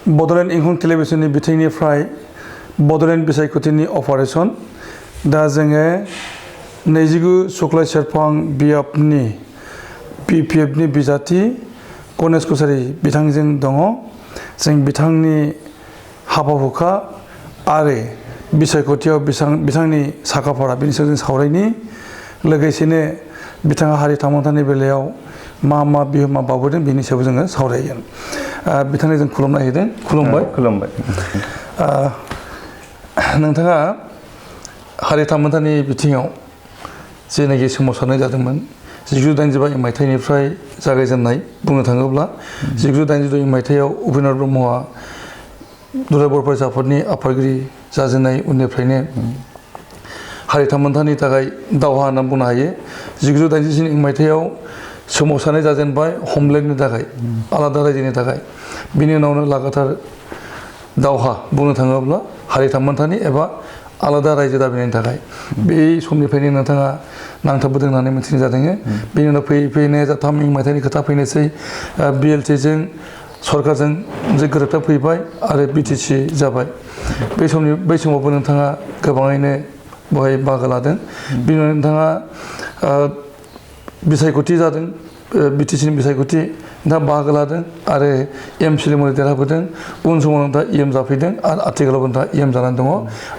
बड'लेण्ड इंखं टेलिभिजननि बिथिंनिफ्राय बड'लेण्ड बिसायख'थिनि अपारेशन दा जोङो 29 सुक्लाय सेरफां बियाबनि PPFनि बिजाथि गणेश कछारी बिथांजों दङ जों बिथांनि हाबा हुखा आरो बिसायख'थियाव बिथांनि साखाफारा बिनि सायाव जों सावरायनि लोगोसेनो बिथाङा हारि थामोनथानि बेलायाव मा बिहोमा बावबोदों बिनि सायाव जोङो सावरायगोन बिथांनो जों खुलुमनाय होदों खुलुमबाय नोंथाङा हारि थामोनथानि बिथिङाव जेनाखि सोमावसारनाय जादोंमोन 1985 मायथाइनिफ्राय जागायजेननाय बुंनो थाङोब्ला 1986 मायथाइयाव उपेन्द्र ब्रह्मआ दुलाराय बर' फरायसा आफादनि आफादगिरि जाजेननाय उननिफ्रायनो हारि थामोनथानि थाखाय दावहा होनना बुंनो हायो 1987 मायथाइयाव सोमावसारनाय जाजेनबाय हमलेण्डनि थाखाय आलादा रायजोनि थाखाय बिनि उनावनो लागातार दावहा बुंनो थाङोब्ला हारि थामोनथानि एबा आलादा रायजो दाबिनायनि थाखाय बे समनिफ्रायनो नोंथाङा नांथाबबोदों होननानै मिथिनाय जादों बेनि उनाव फैयै फैयै 1983 मायथाइनि खोथा फैनोसै BLTजों सरकारजों जे गोरोबथा फैबाय आरो BTC जाबाय बै समावबो नोंथाङा गोबाङैनो बहाय बाहागो लादों बिनि उनाव नोंथाङा बिसायख'थि जादों BTCनि बिसायख'थि नोंथाङा बाहागो लादों आरो MCL महरै देरहाबोदों उन समाव नोंथाङा EM जाफैदों आरो आथिखालाव नोंथाङा EM जानानै दङ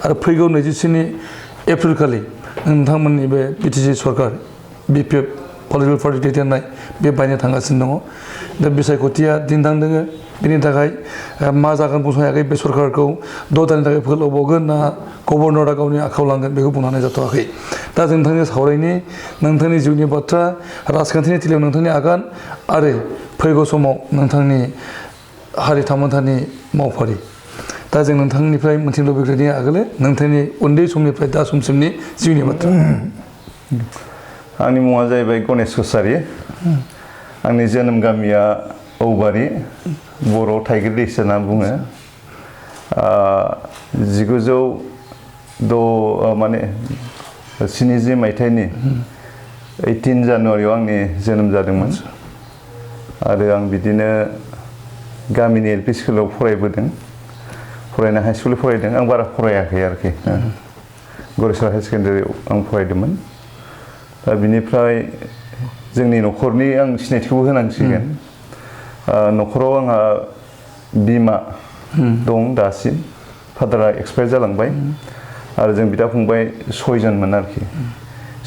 आरो फैगौ 24 एप्रिल खालि नोंथांमोननि बे BTC सरकार BPF पलिटिकेल पार्टि दैदेननाय बे बायनो थांगासिनो दङ दा बिसायख'थिया दिन्दां दोङो बिनि थाखाय मा जागोन बुंनो हायाखै बे सरकारखौ 6 दाननि थाखाय फोलावबावगोन ना गभर्नरा गावनि आखायाव लांगोन बेखौ बुंनो हानाय जाथ'वाखै दा जों नोंथांनि सावरायनि नोंथांनि जिउनि बाथ्रा राजखान्थिनि थिलियाव नोंथांनि आगान आरो फैगौ समाव नोंथांनि हारि थामोनथानि मावफारि दा जों नोंथांनिफ्राय मोनथिनो लुबैग्रोनि आगोलो नोंथांनि उन्दै समनिफ्राय दा समसिमनि जिउनि बाथ्रा आंनि मुङा जाहैबाय गणेश कछारी आंनि जोनोम गामिया औबारि बर' थाइगिर दैसा होनना बुङो 1970 मायथाइनि 18 जानुवारियाव आंनि जोनोम जादोंमोन आरो आं बिदिनो गामिनि LP स्कुलाव फरायबोदों फरायना हाइ स्कुलाव फरायदों आं बारा फरायाखै आरोखि गरेस्वर हायार सेकेन्डारियाव आं फरायदोंमोन दा बिनिफ्राय जोंनि न'खरनि आं सिनायथिखौबो होनांसिगोन न'खराव आंहा बिमा दं दासिम फादारा एक्सपायार जालांबाय आरो जों बिदा फंबाय 6 जनमोन आरोखि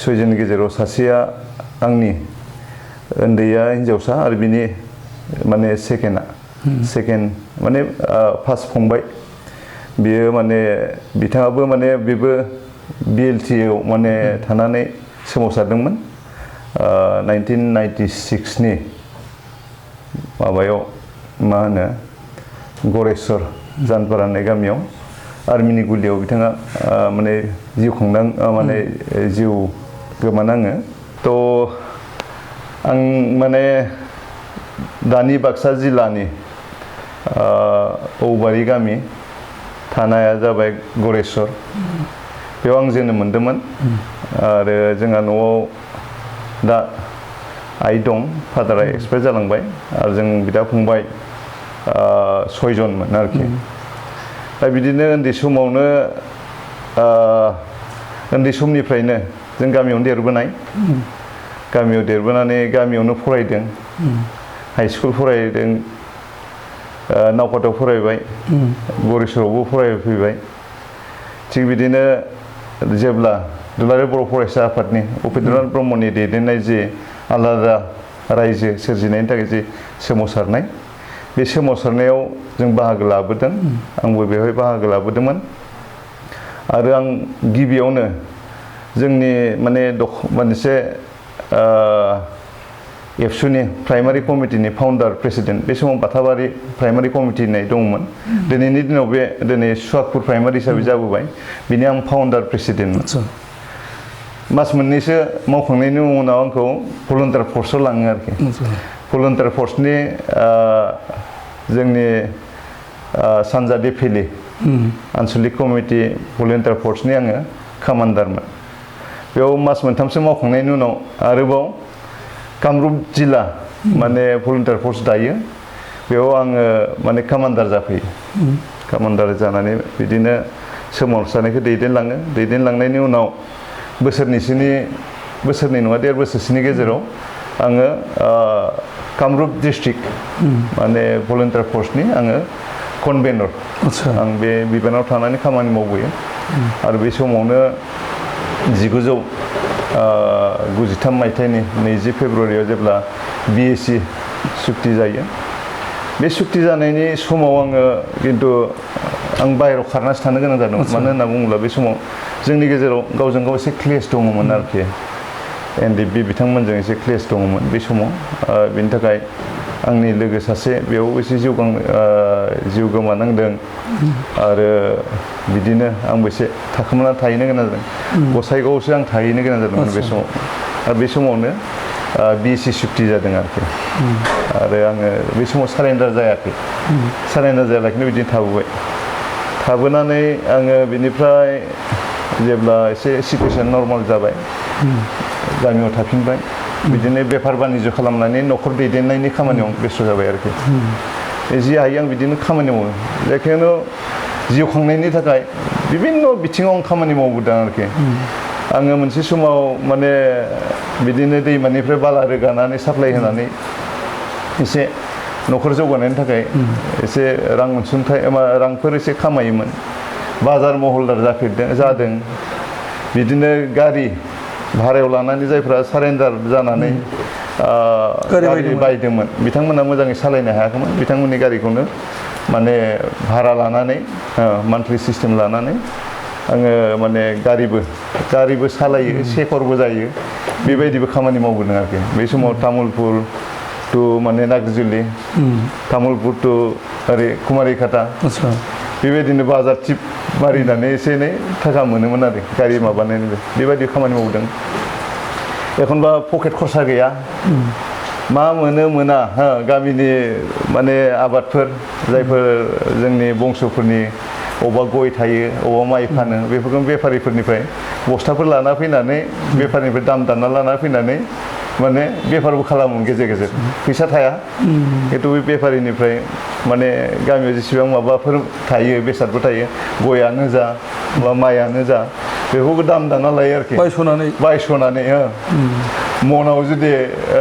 6 जननि गेजेराव सासेया आंनि उन्दैया हिन्जावसा आरो बिनि माने सेकेन्ड माने फार्स्ट फंबाय बियो माने बिथाङाबो माने बेबो BLTआव माने थानानै सोमावसारदोंमोन 1996 नि माबायाव मा होनो गरेस्वर जानपारा होननाय गामियाव आर्मिनि गुलियाव बिथाङा माने जिउ माने जिउ गोमानाङो थ' आं माने दानि बाक्सा जिल्लानि औबारि गामि थानाया जाबाय गरेस्वर बेयाव आं जोनोम मोन्दोंमोन आरो जोंहा न'आव दा आइ दं फादारा एक्सपायार जालांबाय आरो जों बिदा फंबाय 6 जनमोन आरोखि दा बिदिनो उन्दै समावनो उन्दै समनिफ्रायनो जों गामियावनो देरबोनाय गामियाव देरबोनानै गामियावनो फरायदों हाइ स्कुल फरायदों नावकाटायाव फरायबाय गरेस्वरावबो फरायफैबाय थिग बिदिनो जेब्ला दुलाराय बर' फरायसा आफादनि उपेन्द्रनाथ ब्रह्मनि दैदेननाय जे आलादा रायजो सोरजिनायनि थाखाय जे सोमावसारनाय बे सोमावसारनायाव जों बाहागो लाबोदों आंबो बेवहाय बाहागो लाबोदोंमोन आरो आं गिबियावनो जोंनि माने मोनसे एबसुनि प्राइमारि कमिटिनि फाउन्डार प्रेसिडेन्ट बे समाव बाथाबारि प्राइमारि कमिटि होननाय दंमोन दिनैनि दिनाव दिनै सुवागपुर प्राइमारि हिसाबै जाबोबाय बिनि आं फाउन्डार प्रेसिडेन्ट मास मोननैसो मावखांनायनि उनाव आंखौ भलुन्टियार फर्सआव लाङो आरोखि भलुन्टियार फर्सनि जोंनि सानजा देफिलि आनसलिक कमिटि भलुन्टियार फर्सनि आङो कामान्डारमोन बेयाव मास मोनथामसो मावखांनायनि उनाव आरोबाव कामरुप जिल्ला माने भलुन्टियार फर्स दायो बेयाव आङो माने कामान्डार जाफैयो कामान्डार जानानै बिदिनो सोमावसारनायखौ दैदेनलांनायनि उनाव बोसोरनै नङा 1.5 बोसोरसोनि गेजेराव आङो कामरुप डिस्ट्रिक्ट माने भलन्टियार फर्सनि आङो कनभेनर आं बे बिबानाव थानानै खामानि मावबोयो आरो बे समावनो 1993 मायथाइनि 20 फेब्रुवारियाव जेब्ला BSc सुक्ति जायो बे सुक्ति जानायनि समाव आङो किन्तु आं बाहेरायाव खारनासो थानो गोनां जादोंमोन मानो होनना बुङोब्ला बे समाव जोंनि गेजेराव गावजों गाव एसे क्लेश दङमोन आरोखि NDP बिथांमोनजों एसे क्लेश दङमोन बे समाव बेनि थाखाय आंनि लोगो सासे बेयाव एसे जिउ गोमानांदों आरो बिदिनो आंबो एसे थाखोमाना थाहैनो गोनां जादों गसाइगावआवसो आं थाहैनो गोनां जादोंमोन बे समाव आरो बे समावनो BSc सुक्ति जादों आरोखि आरो आङो बे समाव सारेन्डार जायालाखैनो बिदिनो थाबोनानै आङो बिनिफ्राय जेब्ला एसे सिचुवेसन नर्माल जाबाय गामियाव थाफिनबाय बिदिनो बेफार बानिज्य खालामनानै न'खर दैदेननायनि खामानियाव बेस्थ' जाबाय आरोखि जि हायो आं बिदिनो खामानि मावो जायखिजाया जिउ खांनायनि थाखाय बिभिन्न बिथिङाव आं खामानि मावबोदों आरोखि आङो मोनसे समाव माने बिदिनो दैमानिफ्राय बाला रोगानानै साप्लाय होनानै एसे न'खर जौगानायनि थाखाय एसे रां अनसुंथाइ रांफोर एसे खामायोमोन बाजार महलदार जादों बिदिनो गारि भारायाव लानानै जायफ्रा सारेन्डार जानानै गारि बायदोंमोन बिथांमोना मोजाङै सालायनो हायाखैमोन बिथांमोननि गारिखौनो माने भारा लानानै मान्थलि सिस्टेम लानानै आङो माने गारिबो सालायो सेकरबो जायो बेबायदिबो खामानि मावबोदों आरोखि बे समाव तामुलपुर टु माने नागजुलि तामुलपुर टु ओरै कुमारिघाटा बेबायदिनो बाजार टिप मारिनानै एसे एनै थाखा मोनोमोन आरो गारि माबानायनि बेबायदि खामानि मावदों एखनबा पकेट खरसा गैया मा मोना गामिनि माने आबादफोर जायफोर जोंनि बंस'फोरनि अबा गय थायो अबा माइ फानो बेफोरखौ बेफारिफोरनिफ्राय बस्थाफोर लाना फैनानै बेफारिनिफ्राय दाम दानना लाना फैनानै माने बेफारबो खालामोमोन गेजेर फैसा थाया खिन्थु बे बेफारिनिफ्राय माने गामियाव जेसेबां माबाफोर थायो बेसादबो थायो गयानो जा बा माइयानो जा बेखौबो दाम दानना लायो आरोखि बायस'नानै मनाव जुदि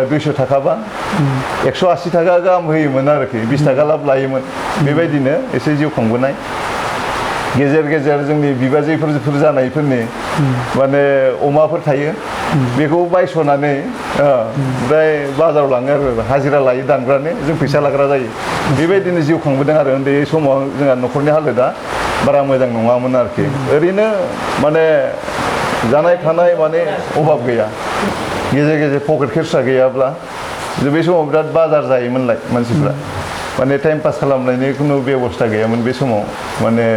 200 थाखाबा 180 थाखा गाहाम होयोमोन आरोखि 20 थाखा लाब लायोमोन बेबायदिनो एसे जिउ खांबोनाय गेजेर जोंनि बिबाजैफोर जानायफोरनि माने अमाफोर थायो बेखौ बायस'नानै ओमफ्राय बाजाराव लाङो आरो हाजिरा लायो दानग्रानो जों फैसा लाग्रा जायो बेबायदिनो जिउ खांबोदों आरो उन्दै समाव जोंहा न'खरनि हालोदा बारा मोजां नङामोन आरोखि ओरैनो माने जानाय थानाय माने अभाब गैया गेजेर पकेट खरसा गैयाब्ला बे समाव बिराद बाजार जायोमोनलाय मानसिफ्रा माने टाइम पास खालामनायनि खुनु बेबस्था गैयामोन बे समाव माने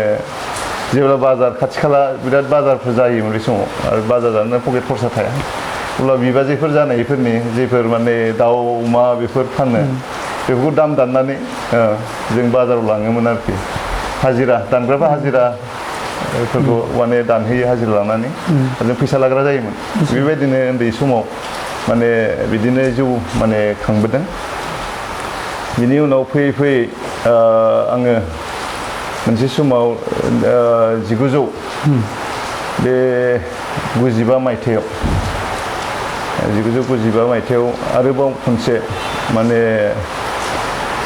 जेब्ला बाजार खाथि खाला बिराद बाजारफोर जायोमोन बे समाव आरो बाजार जानो पकेट खरसा थाया अब्ला बिबाजैफोर जानायफोरनि जेफोर माने दाउ अमा बेफोर फानो बेफोरखौ दाम दाननानै जों बाजाराव लाङोमोन आरोखि हाजिरा दानग्राफ्रा हाजिराफोरखौ माने दानहोयो हाजिरा लानानै जों फैसा लाग्रा जायोमोन बेबायदिनो उन्दै समाव माने बिदिनो जिउ माने खांबोदों बिनि उनाव फैयै आङो मोनसे समाव 1995 मायथाइयाव आरोबाव खनसे माने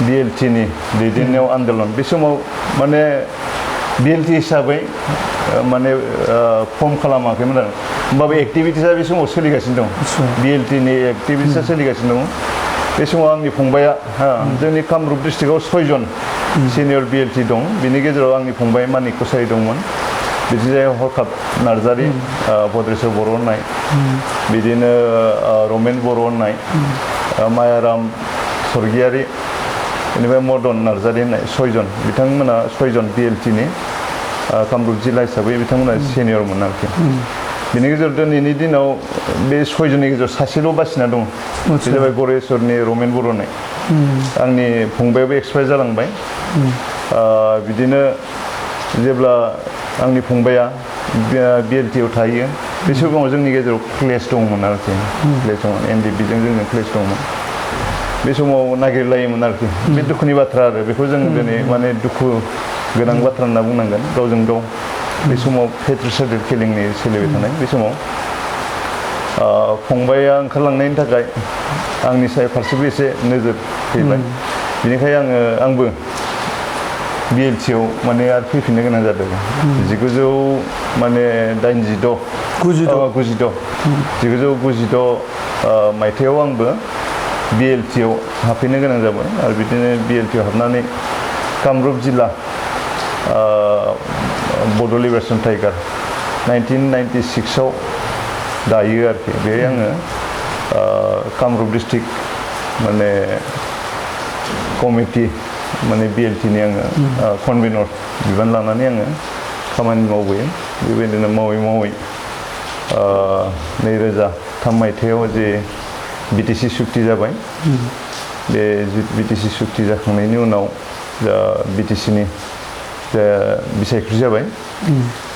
BLT नि दैदेननायाव आन्दलन बे समाव माने BLT हिसाबै माने फर्म खालामाखैमोन आरो होमबाबो एक्टिभिटिसा बे समाव सोलिगासिनो दं BLT नि एक्टिभिटिसा सोलिगासिनो दं बे समाव आंनि फंबाया जोंनि कामरुप डिस्ट्रिक्टआव 6 जन सिनियर BLT दं बिनि गेजेराव आंनि फंबाय मानिक कसारि दंमोन बिदिनो हरखाब नार्जारि भद्रेश्वर बर' होननाय बिदिनो रमेन बर' होननाय मायाराम स्वर्गियारि बेनिफ्राय मदन नार्जारि होननाय 6 जन बिथांमोना 6 जन BLT नि कामरुप जिल्ला हिसाबै बिथांमोना सिनियरमोन आरोखि बिनि गेजेराव दिनैनि दिनाव बे 6 जननि गेजेराव सासेल' बासिना दं बे जाबाय गरेस्वरनि रमेन बर' होननाय आंनि फंबायाबो एक्सपायार जालांबाय बिदिनो जेब्ला आंनि फंबाया BLT आव थायो बे समाव जोंनि गेजेराव क्लेश दंमोन आरोखि क्लेश दंमोन NDP जों क्लेश दंमोन बे समाव नागिरलायोमोन आरोखि बे दुखुनि बाथ्रा आरो बेखौ जों दिनै माने दुखु गोनां बाथ्रा होनना बुंनांगोन गावजों गाव बे समाव पेट्रिसाइडेड किलिंनि सोलिबाय थानाय बे समाव फंबाया ओंखारलांनायनि थाखाय आंनि फारसेबो एसे नोजोर फैबाय बेनिखायनो आंबो BLT आव माने आरो फैफिननो गोनां जादों 1996 मायथाइयाव आंबो BLT आव हाबफैनो गोनां जाबाय आरो बिदिनो BLT आव हाबनानै कामरुप जिल्ला बड' लिबारेशन टाइगार 1996 आव दायो आरोखि बेहाय आङो कामरुप डिस्ट्रिक्ट माने कमिटि माने BLT नि आङो कनभेनर बिबान लानानै आङो खामानि मावबोयो बेबायदिनो मावै 2003 मायथाइयाव जे BTC सुक्ति जाबाय बे BTC सुक्ति जाखांनायनि उनाव BTC नि बिसायख'थि जाबाय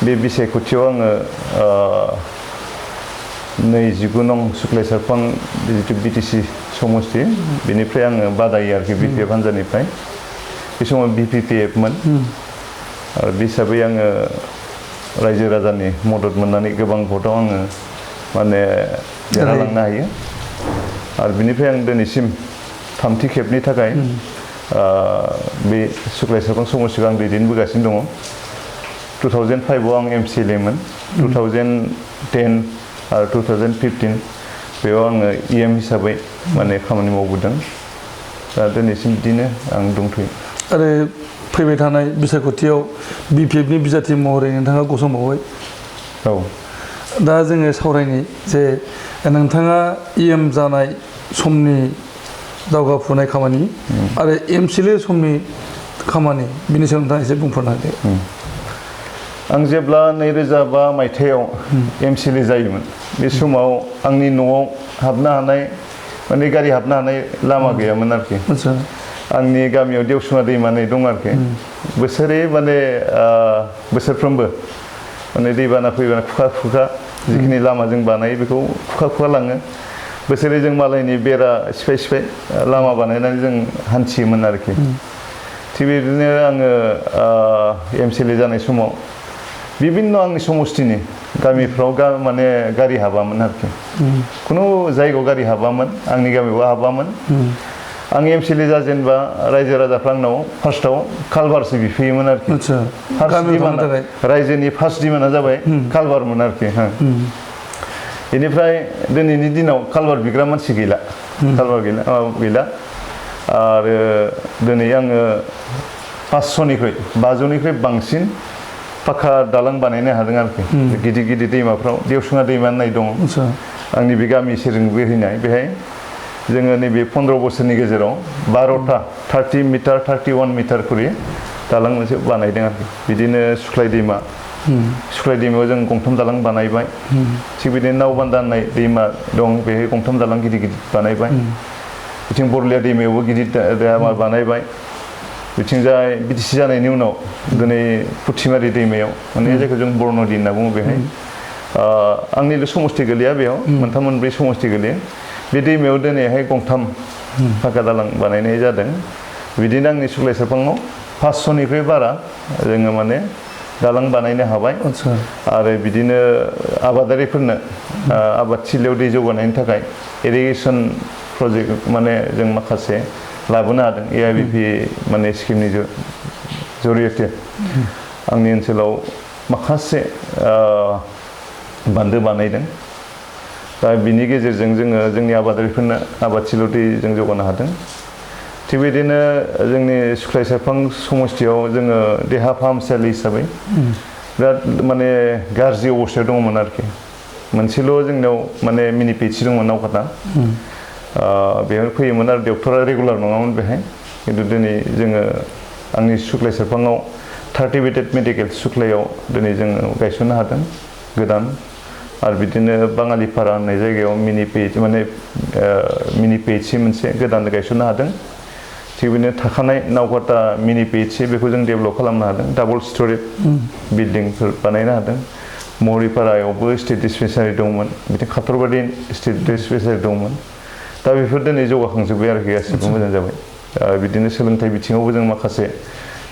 बे बिसायख'थियाव आङो 19 नं सुक्लाय सारफां जितु BTC समस्ति बेनिफ्राय आङो बादायो आरोखि BPF हान्जानिफ्राय बे समाव BPPF मोन आरो बे हिसाबै आङो रायजो राजानि मदद मोननानै गोबां भटआव आङो माने देरहालांनो हायो आरो बिनिफ्राय आं दिनैसिम थामथि खेबनि थाखाय बे सुक्लाय सारफां समस्तिखौ आं दैदेनबोगासिनो दङ 2005 आव आं MCLA मोन 2010 आरो 2015 बेयाव आङो EM हिसाबै माने खामानि मावबोदों दा दिनैसिम बिदिनो आं दंथ'यो आरो फैबाय थानाय बिसायख'थियाव BPF नि बिजाथि महरै नोंथाङा गसंबावबाय औ दा जोङो सावरायनि जे नोंथाङा EM जानाय समनि दावगाफुनाय खामानि आरो MCLA समनि खामानि बिनि सायाव नोंथाङा एसे बुंफोरना होदो आं जेब्ला 2005 मायथाइयाव MCLA जायोमोन बे समाव आंनि न'आव हाबनो हानाय माने गारि हाबनो हानाय लामा गैयामोन आरोखि आंनि गामियाव देवसुङा दैमा नै दं आरोखि बोसोरै माने बोसोरफ्रोमबो माने दैबाना फैबाना खुखा जिखिनि लामाजों बानायो बेखौ खुखा लाङो बोसोरै जों मालायनि बेरा सिफाय लामा बानायनानै जों हान्थियोमोन आरोखि थिग बिदिनो आङो MCLA जानाय समाव बिभिन्न आंनि समस्तिनि गामिफ्राव माने गारि हाबामोन आरोखि खुनु जायगायाव गारि हाबामोन आंनि गामियाव हाबामोन आं MCLA जाजेनबा रायजो राजाफ्रा आंनाव फार्स्टआव कालभारसो बिफैयोमोन आरोखि रायजोनि फार्स्ट डिमान्डआ जाबाय कालभारमोन आरोखि बेनिफ्राय दिनैनि दिनाव कालभार बिग्रा मानसि गैला गैला आरो दिनै आङो 500निख्रुइ बांसिन पाका दालां बानायनो हादों आरोखि गिदिर दैमाफ्राव देवसुङा दैमा होननाय दङ आंनि बे गामि सेरजों बोहैनाय बेहाय जोङो नैबे 15 बोसोरनि गेजेराव 12टा 30 मिटार 31 मिटार खरि दालां मोनसे बानायदों आरोखि बिदिनो सुक्लाय दैमायाव जों गंथाम दालां बानायबाय थिग बिदिनो नावबान्दा होननाय दैमा दं बेहाय गंथाम दालां गिदिर बानायबाय बिथिं बरलिया दैमायावबो गिदिर दालां बानायबाय बिथिंजाय BTC जानायनि उनाव दिनै फुथिमारि दैमायाव माने जायखौ जों बरन'दि होनना बुङो बेहाय आंनिल' समस्ति गोलैया बेयाव मोनथाम मोनब्रै समस्ति गोलैयो बे दैमायाव दिनैहाय गंथाम पाका दालां बानायनाय जादों बिदिनो आंनि सुक्लाय सारफाङाव 500निख्रुइ बारा जोङो माने दालां बानायनो हाबाय आरो बिदिनो आबादारिफोरनो आबादथिलियाव दै जौगानायनि थाखाय इरिगेसन प्रजेक्ट माने जों माखासे लाबोनो हादों AIBP माने स्किमनि जरियते आंनि ओनसोलाव माखासे बान्दो बानायदों दा बिनि गेजेरजों जोङो जोंनि आबादारिफोरनो आबादथिलियाव दै जों जौगानो हादों थिग बिदिनो जोंनि सुक्लाय सारफां समस्तियाव जोङो देहा फाहामसालि हिसाबै बिराद माने गाज्रि अबस्थायाव दङमोन आरोखि मोनसेल' जोंनाव माने मिनि PHC दंमोन नावकाटा बेहाय फैयोमोन आरो डक्टरा रेगुलार नङामोन बेहाय खिन्थु दिनै जोङो आंनि सुक्लाय सारफाङाव 30 बेडेड मेडिकेल सुक्लायाव दिनै जोङो गायसननो हादों गोदान आरो बिदिनो बाङालिपारा होननाय जायगायाव मिनि PHC मोनसे गोदान गायसननो हादों थिग बिदिनो थाखानाय नावकाटा मिनि PHC बेखौ जों डेभेलप खालामनो हादों डाबल स्टरि बिल्डिंफोर बानायनो हादों महरिपारायावबो स्टेट डिस्पेन्सारि दंमोन बिदिनो खाथरबारि स्टेट डिस्पेन्सारि दंमोन दा बेफोर दिनै जौगाखांजोब्बाय आरोखि गासिबो मोजां जाबाय बिदिनो सोलोंथाइ बिथिङावबो जों माखासे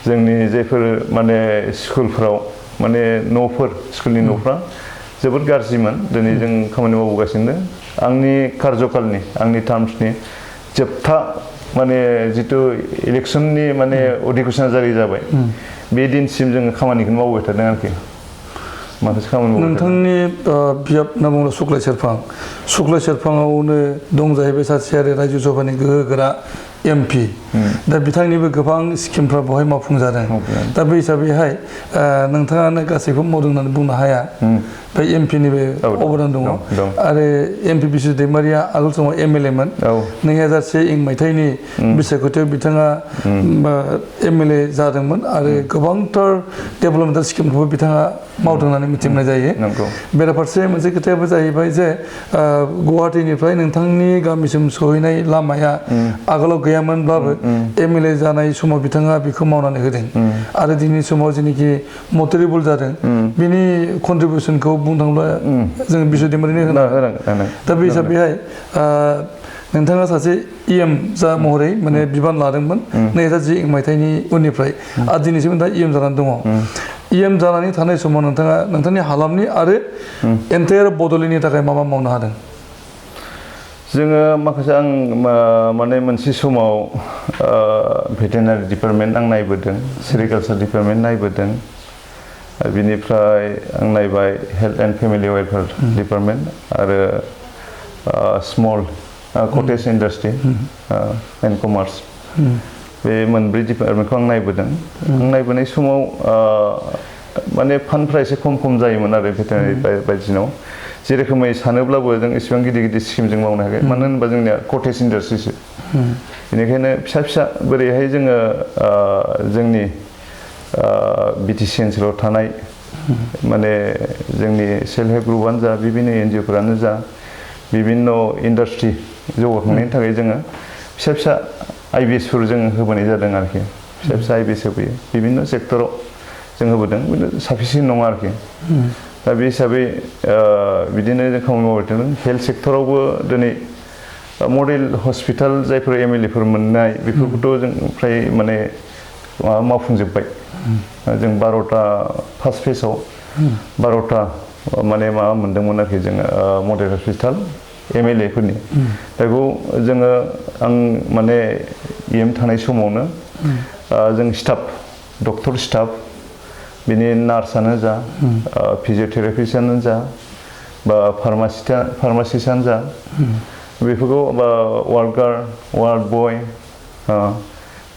जोंनि जायफोर माने स्कुलफोराव माने न'फोर स्कुलनि न'फ्रा जोबोद गाज्रिमोन दिनै जों खामानि मावबोगासिनो आंनि कार्यकालनि आंनि टार्मसनि जोबथा माने जितु इलेक्सननि माने अधिघोषणा जारि जाबाय बे दिनसिम जोङो खामानिखौनो मावबाय थादों आरोखि माखासे खामानि मावबाय नोंथांनि बियाब होनना बुङोब्ला सुक्लाय सेरफाङावनो दं जाहैबाय सासे आरो रायजो सभानि गोहोगोरा एमपि दा बिथांनिबो गोबां स्किमफ्रा बेवहाय मावफुंजादों दा बे हिसाबैहाय नोंथाङानो गासैखौबो मावदों होननानै बुंनो हाया बे एमपिनिबो अबदान दङ आरो एमपि बिशु दैमारिया आगोल समाव एमएलए मोन 2001 मायथाइनि बिसायख'थियाव बिथाङा एमएलए जादोंमोन आरो गोबांथार डेभेलपमेन्ट स्किमखौबो बिथाङा मावदों होननानै मिथिनाय जायो बेराफारसे मोनसे खोथायाबो जाहैबाय जे गुवाहाटीनिफ्राय नोंथांनि गामिसिम सहैनाय लामाया आगोलाव गैयामोनब्लाबो एमएलए जानाय समाव बिथाङा बेखौ मावनानै होदों आरो दिनैनि समाव जेनोखि मटरिबल जादों बिनि कन्ट्रिबिउसनखौ बुंनो थाङोब्ला जों बिशु दैमारिनो होनांगोन दा बे हिसाबैहाय नोंथाङा सासे इएम जा महरै माने बिबान लादोंमोन 2001 मायथाइनि उननिफ्राय आरो दिनैसिम दा इएम जानानै दङ इएम जानानै थानाय समाव नोंथाङा नोंथांनि हालामनि आरो एन्टायार बड'लेण्डनि थाखाय मा मावनो हादों जोङो माखासे आं माने मोनसे समाव भेटेनारि डिपार्टमेन्ट आं नायबोदों सेरिकालचार डिपार्टमेन्ट नायबोदों बिनिफ्राय आं नायबाय health and family welfare department आरो small cottage industry and commerce बे मोनब्रै डिपार्टमेन्टखौ आं नायबोदों आं नायबोनाय समाव माने फान्डफ्रा एसे खम जायोमोन आरो भेटेनारि बायदिसिनाव जेरोखोमै सानोब्लाबो जों एसेबां गिदिर स्किम जों मावनो हायाखै मानो होनोबा जोंनिया कटेज इन्डास्ट्रिसो बेनिखायनो फिसा बोरैहाय जोङो जोंनि बिटिसि ओनसोलाव थानाय माने जोंनि सेल्फ हेल्प ग्रुपआनो जा बिभिन्न एनजिअफोरानो जा बिभिन्न इन्डास्ट्रि जौगाखांनायनि थाखाय जोङो फिसा आइबिएसफोर जों होबोनाय जादों आरोखि फिसा आइबिएस होबोयो बिभिन्न सेक्टराव जों होबोदों साफिसियेन्ट नङा आरोखि दा बे हिसाबै बिदिनो जों खामानि मावबाय थादों हेल्थ सेक्टरावबो दिनै मडेल हस्पिटाल जायफोर एमएलएफोर मोननाय बेफोरखौथ' जों फ्राय माने मावफुंजोब्बाय जों 12टा फार्स्ट फेजआव 12टा माने माबा मोनदोंमोन आरोखि जोङो मडेल हस्पिटाल एमएलएफोरनि बेखौ जोङो आं माने इएम थानाय समावनो जों स्टाफ डक्टर स्टाफ बिनि नार्सआनो जा फिजिअथेरापिस्टआनो जा बा फार्मासिस्टआनो जा बेफोरखौ बा वार्ड बय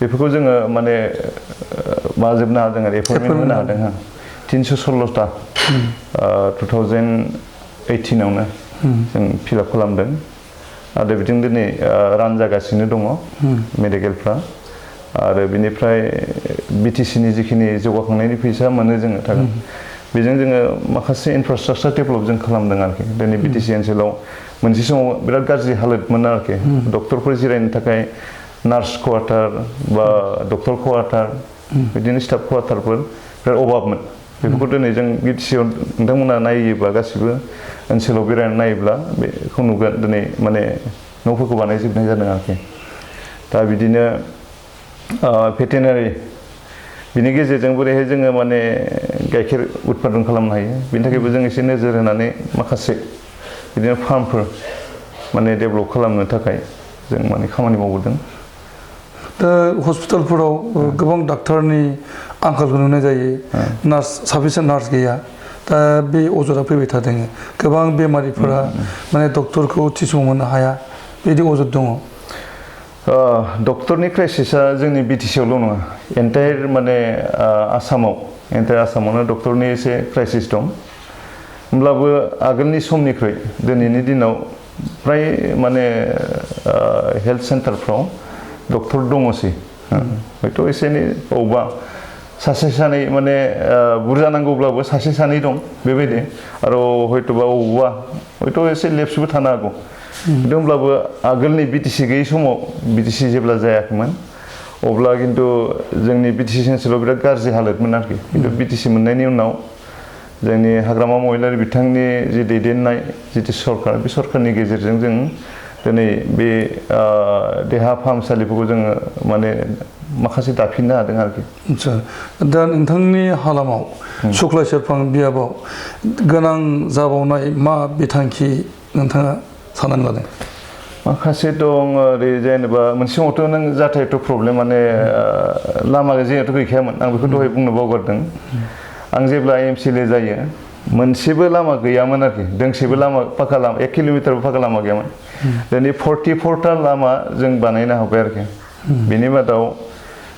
बेफोरखौ जोङो माने माजोबनो हादों आरो एपइन्टमेन्ट होनो हादों 316टा 2018आवनो जों फिलआप खालामदों आरो बिदिनो दिनै रान जागासिनो दङ मेडिकेलफ्रा आरो बिनिफ्राय बिटिसिनि जिखिनि जौगाखांनायनि फैसा मोनो जोङो थागोन बेजों जोङो माखासे इनफ्रास्ट्राक्चार डेभेलप जों खालामदों आरोखि दिनै बिटिसि ओनसोलाव मोनसे समाव बिराद गाज्रि हालोदमोन आरोखि डक्टरफोर जिरायनो थाखाय नार्स क्वार्टार बा डक्टर क्वार्टार बिदिनो स्टाफ क्वार्टारफोर बिराद अभाबमोन बेफोरखौ दिनै जों बिटिसिआव नोंथांमोना नायोब्ला गासिबो ओनसोलाव बेरायनानै नायोब्ला बेखौ नुगोन दिनै माने न'फोरखौ बानायजोबनाय जादों आरोखि दा बिदिनो भेटेनारि बिनि गेजेरजों बोरैहाय जोङो माने गाइखेर उत्पादन खालामनो हायो बिनि थाखायबो जों एसे नोजोर होनानै माखासे बिदिनो फार्मफोर माने डेभेलप खालामनो थाखाय जों माने खामानि मावबोदों दा हस्पिटालफोराव गोबां डाक्टारनि आंखालखौ नुनाय जायो नार्स साफिसियेन्ट नार्स गैया दा बे अजदा फैबाय थादों गोबां बेमारिफोरा माने डक्टरखौ थि समाव मोननो हाया बिदि अजद दङ डक्टरनि क्राइसिसआ जोंनि बिटिसिआवल' नङा एन्टायार माने आसामावनो डक्टरनि एसे क्राइसिस दं होमब्लाबो आगोलनि समनिख्रुइ दिनैनि दिनाव फ्राय माने हेल्थ सेन्टारफ्राव डक्टर दङसै हयथ' एसे एनै बबावबा सासे सानै माने बुरजा नांगौब्लाबो सासे सानै दं बेबायदि आरो हयथ'बा बबावबा हयथ' एसे लेप्सबो थानो हागौ खिन्थु होमब्लाबो आगोलनि बिटिसि गैयै समाव बिटिसि जेब्ला जायाखैमोन अब्ला खिन्थु जोंनि बिटिसि ओनसोलाव बिराद गाज्रि हालोदमोन आरोखि खिन्थु बिटिसि मोननायनि उनाव जोंनि हाग्रामा महिलारि बिथांनि जि दैदेननाय जितु सरकार बे सरकारनि गेजेरजों जों दिनै बे देहा फाहामसालिफोरखौ जोङो माने माखासे दाफिननो हादों आरोखि। आदसा दा नोंथांनि हालामाव सुक्लाय सेरफां बियाबाव गोनां जाबावनाय मा बिथांखि नोंथाङा साननानै लादों? माखासे दं ओरै जेनेबा मोनसे समावथ' नों जाथायथ' प्रब्लेम माने लामा जिहेथु गैखायामोन आं बेखौ दहाय बुंनो बावगारदों। आं जेब्ला एमसिएलए जायो मोनसेबो लामा गैयामोन आरोखि दोंसेबो लामा पाका लामा 1 किल'मिटारबो पाका लामा गैयामोन। दिनै 44टा लामा जों बानायनो हाबाय आरोखि। बेनि मादाव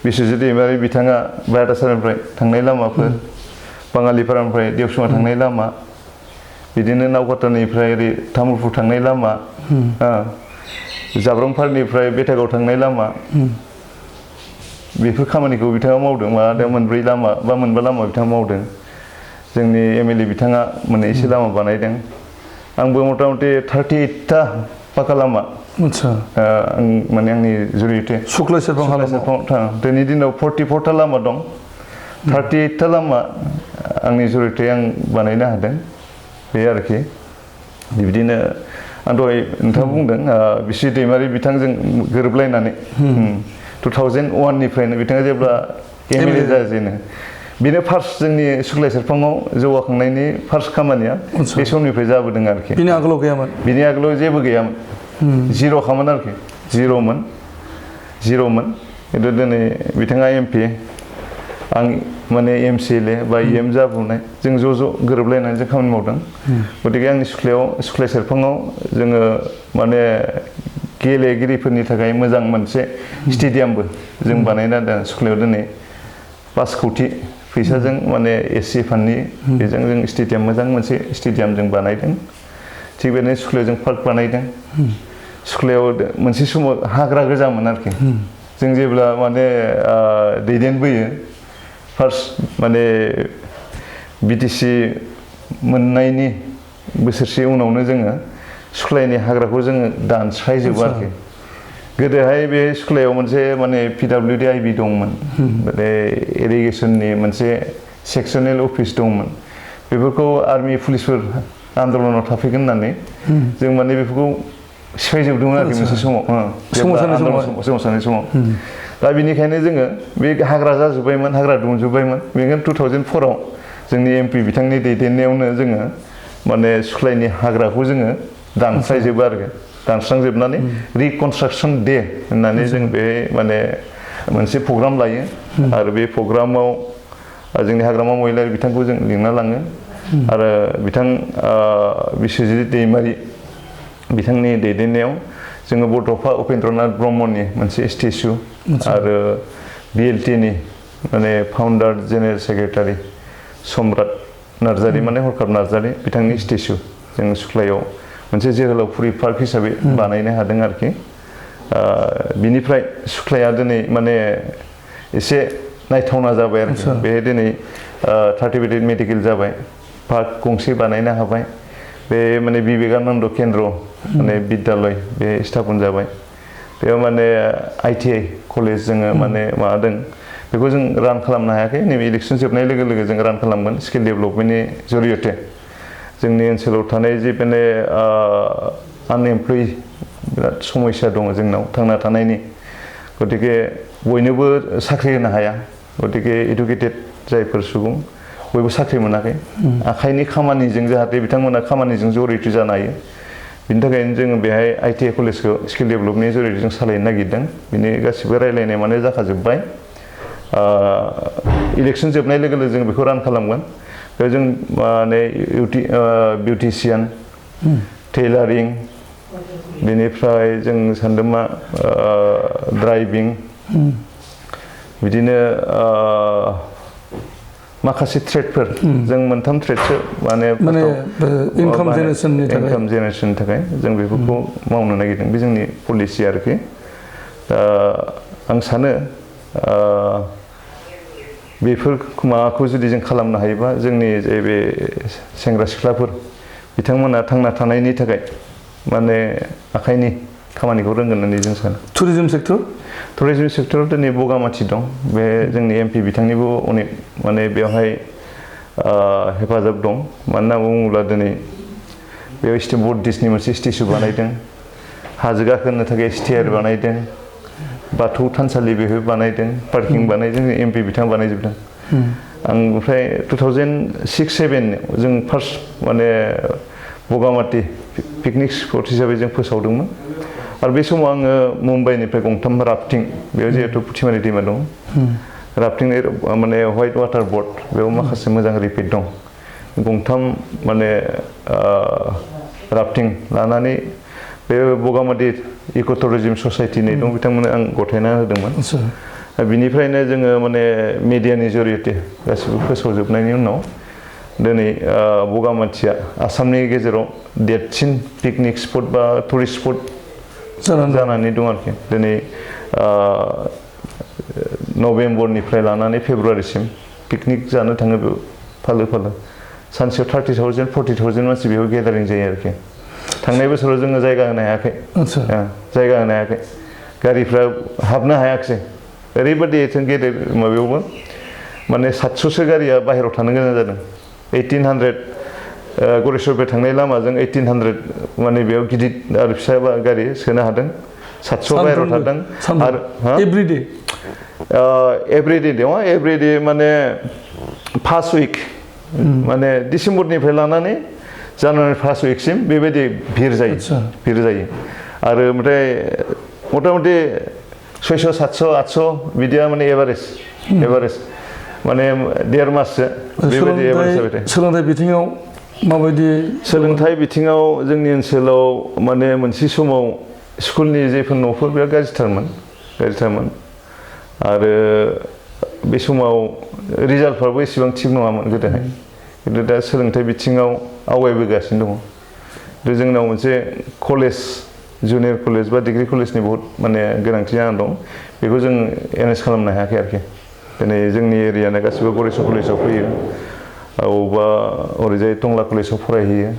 बिस्वजित दैमारि बिथाङा बायदासारनिफ्राय थांनाय लामाफोर, बाङालिपारानिफ्राय देवसुमा थांनाय लामा, बिदिनो नावकाटानिफ्राय ओरै तामुलपुर थांनाय लामा, जाब्रंफारनिफ्राय बेटागाव थांनाय लामा, बेफोर खामानिखौ बिथाङा मावदों। माबादों मोनब्रै लामा बा मोनबा लामा बिथाङा मावदों। जोंनि एमएलए बिथाङा मोननैसो लामा बानायदों। आंबो मथा मथि 38टा पाका लामा आं माने आंनि जुरियते सुक्लाय सेरफां हालामाव दिनैनि दिनाव 44टा लामा दं। 38टा लामा आंनि जुरियते आं बानायनो हादों बे आरोखि। बिदिनो आं दहाय नोंथाङा बुंदों बिस्वजित दैमारि बिथांजों गोरोबलायनानै 2001 निफ्रायनो बिथाङा जेब्ला एमएलए जाजेनो बेनो फार्स्ट जोंनि सुक्लाय सेरफाङाव जौगाखांनायनि फार्स्ट खामानिया बे समनिफ्राय जाबोदों आरोखि। बिनि आगोलाव गैयामोन? बिनि आगोलाव जेबो गैयामोन, जिर'खामोन आरोखि, जिर'मोन। खिन्थु दिनै बिथाङा एमपि, आं माने एमसिएलए बा इएम जाबोनाय, जों ज' ज' गोरोबलायनानै जों खामानि मावदों। गतिके आंनि सुक्लाय सेरफाङाव जोङो माने गेलेगिरिफोरनि थाखाय मोजां मोनसे स्टेडियामबो जों बानायना दोन। सुक्लायाव दिनै 5 कौटि फैसाजों माने एससि फान्डनि बेजों जों स्टेडियाम मोजां मोनसे स्टेडियाम जों बानायदों। थिग बेबायदिनो सुक्लायाव जों पार्क बानायदों। सुक्लायाव मोनसे समाव हाग्रा गोजामोन आरोखि। जों जेब्ला माने दैदेनबोयो फार्स्ट माने बिटिसि मोननायनि बोसोरसे उनावनो जोङो सुक्लायनि हाग्राखौ जोङो दानस्रायजोबो आरोखि। गोदोहाय बे सुक्लायाव मोनसे माने पिडब्लिउडि आइबि दंमोन, माने इरिगेसननि मोनसे सेक्सनेल अफिस दंमोन। बेफोरखौ आर्मि पुलिसफोर आन्दलनाव थाफैगोन होननानै जों माने बेफोरखौ सिफायजोबदोंमोन आरोखि मोनसे समाव सोमावसारनाय समाव। दा बिनिखायनो जोङो बे हाग्रा जाजोब्बायमोन, हाग्रा दुंजोब्बायमोन। बेनिखायनो 2004आव जोंनि एमपि बिथांनि दैदेननायावनो जोङो माने सुक्लायनि हाग्राखौ जोङो दानस्रायजोबो आरोखि। दानस्रांजोबनानै रिकनस्ट्राक्सन डे होननानै जों बे माने मोनसे प्रग्राम लायो आरो बे प्रग्रामाव जोंनि हाग्रामा महिलारि बिथांखौ जों लिंना लाङो आरो बिथां बिस्वजित दैमारि बिथांनि दैदेननायाव जोङो बड'फा उपेन्द्रनाथ ब्रह्मनि मोनसे स्टेचु आरो बिएलटिनि माने फाउन्डार जेनेरेल सेक्रेटारि सम्राट नार्जारि माने हरखाब नार्जारि बिथांनि स्टेचु जों सुक्लायाव मोनसे जोहोलावफुरि पार्क हिसाबै बानायनो हादों आरोखि। बिनिफ्राय सुक्लाया दिनै माने एसे नायथावना जाबाय आरोखि। बे दिनै 30 बेडेड मेडिकेल जाबाय, पार्क गंसे बानायनो हाबाय। बे माने बिबेकानन्द केन्द्र माने बिद्यालय बे स्थापन जाबाय। बेयाव माने ITI कलेज जोङो माने माबादों, बेखौ जों रान खालामनो हायाखै। नैबे इलेक्सन जोबनाय लोगो लोगो जों रान खालामगोन स्किल डेभेलपमेन्टनि जरियते। जोंनि ओनसोलाव थानाय जे माने आनएमप्लय बिराद समस्या दङ जोंनाव थांना थानायनि। गतिके बयनोबो साख्रि होनो हाया। गतिके इडुकेटेड जायफोर सुबुं बयबो साख्रि मोनाखै। आखाइनि खामानिजों जाहाथे बिथांमोना खामानिजों जरियत जानो हायो, बिनि थाखायनो जोङो बेहाय ITI कलेजखौ स्किल डेभेलपमेन्टनि जरियते जों सालायनो नागिरदों। बिनि गासिबो रायलायनाय माने जाखाजोब्बाय। इलेक्सन जोबनाय लोगो लोगो जों बेखौ रान खालामगोन। बेयाव जों माने बिउटिसियान, टेइलारिं, बेनिफ्राय जों सानदों मा ड्राइभिं, बिदिनो माखासे ट्रेडफोर जों मोनथाम ट्रेडसो माने इनकाम जेनेरेसननि थाखाय जों बेफोरखौ मावनो नागिरदों। बे जोंनि पलिसि आरोखि। दा आं सानो बेफोर माबाखौ जुदि जों खालामनो हायोबा जोंनि जे बे सेंग्रा सिख्लाफोर बिथांमोना थांना थानायनि थाखाय माने आखाइनि खामानिखौ रोंगोन होननानै जों सानो। टुरिजम सेक्टराव दिनै बगामाथि दं। बे जोंनि एमपि बिथांनिबो अनेक माने बेवहाय हेफाजाब दं। मानो होनना बुङोब्ला दिनै बेयाव बुद्धिस्टनि मोनसे स्टेचु बानायदों। हाजो गाखोनो थाखाय स्टेयार बानायदों बाथौ थानसालि बेफोर बानायदों पार्किं बानायदों एमपि बिथां बानायजोबदों आं ओमफ्राय 2006-07 जों फार्स्ट माने बगामाथि पिकनिक स्पट हिसाबै जों फोसावदोंमोन आरो बे समाव आङो मुम्बाइनिफ्राय गंथाम राफ्टिं बेयाव जिहेतु पुथिमारि दैमा दं राफ्टिं माने व्हाइट वाटार बोर्ड बेयाव माखासे मोजां रिपिट दं गंथाम माने राफ्टिं लानानै बे बगामाथि इक' टुरिज्म ससाइटि होननाय दं बिथांमोननो आं गथायना होदोंमोन बिनिफ्रायनो जोङो माने मिडियानि जरियते गासिबो फोसावजोबनायनि उनाव दिनै बगामाथिया आसामनि गेजेराव देरसिन पिकनिक स्पट बा टुरिस्ट स्पट जानानै दं आरोखि दिनै नभेम्बरनिफ्राय लानानै फेब्रुवारिसिम पिकनिक जानो थाङो बेयाव फालो फालो सानसेयाव 30,000 40,000 मानसि बेयाव गेदारिं जायो आरोखि थांनाय बोसोराव जोङो जायगा होनो हायाखै जायगा होनो हायाखै गारिफ्रा हाबनो हायाखिसै ओरैबायदि गेदेर माबायावबो माने 700सो गारिया बाहेरायाव थानो गोनां जादों 1800 गरेस्वरनिफ्राय थांनाय लामाजों 1800 माने बेयाव गिदिर आरो फिसा गारि सोनो हादों 700 बाहेरायाव थादों आरो एभरिडे दङ एभरिडे माने फार्स्ट उइक माने डिसेम्बरनिफ्राय लानानै जानुवारि फार्स्ट उइकसिम बेबायदि भिर जायो आरो ओमफ्राय मथा मथि 600 700 800 बिदिया माने एभारेज माने देर माससो बेबायदि एभारेज जाबाय थायो सोलोंथाइ बिथिङाव माबायदि सोलोंथाइ बिथिङाव जोंनि ओनसोलाव माने मोनसे समाव स्कुलनि जेफोर न'फोर बिराद गाज्रिथारमोन आरो बे समाव रिजाल्टफ्राबो एसेबां थिग नङामोन गोदोहाय खिन्थु दा सोलोंथाइ बिथिङाव आवगायबोगासिनो दङ जोंनाव मोनसे कलेज जुनियर कलेज बा डिग्री कलेजनि बहुत माने गोनांथि जानानै दं बेखौ जों एरेन्ज खालामनो हायाखै आरोखि दिनै जोंनि एरियाना गासिबो गरेस्वर कलेजाव फैयो अबेबा ओरैजाय टंला कलेजाव फरायहैयो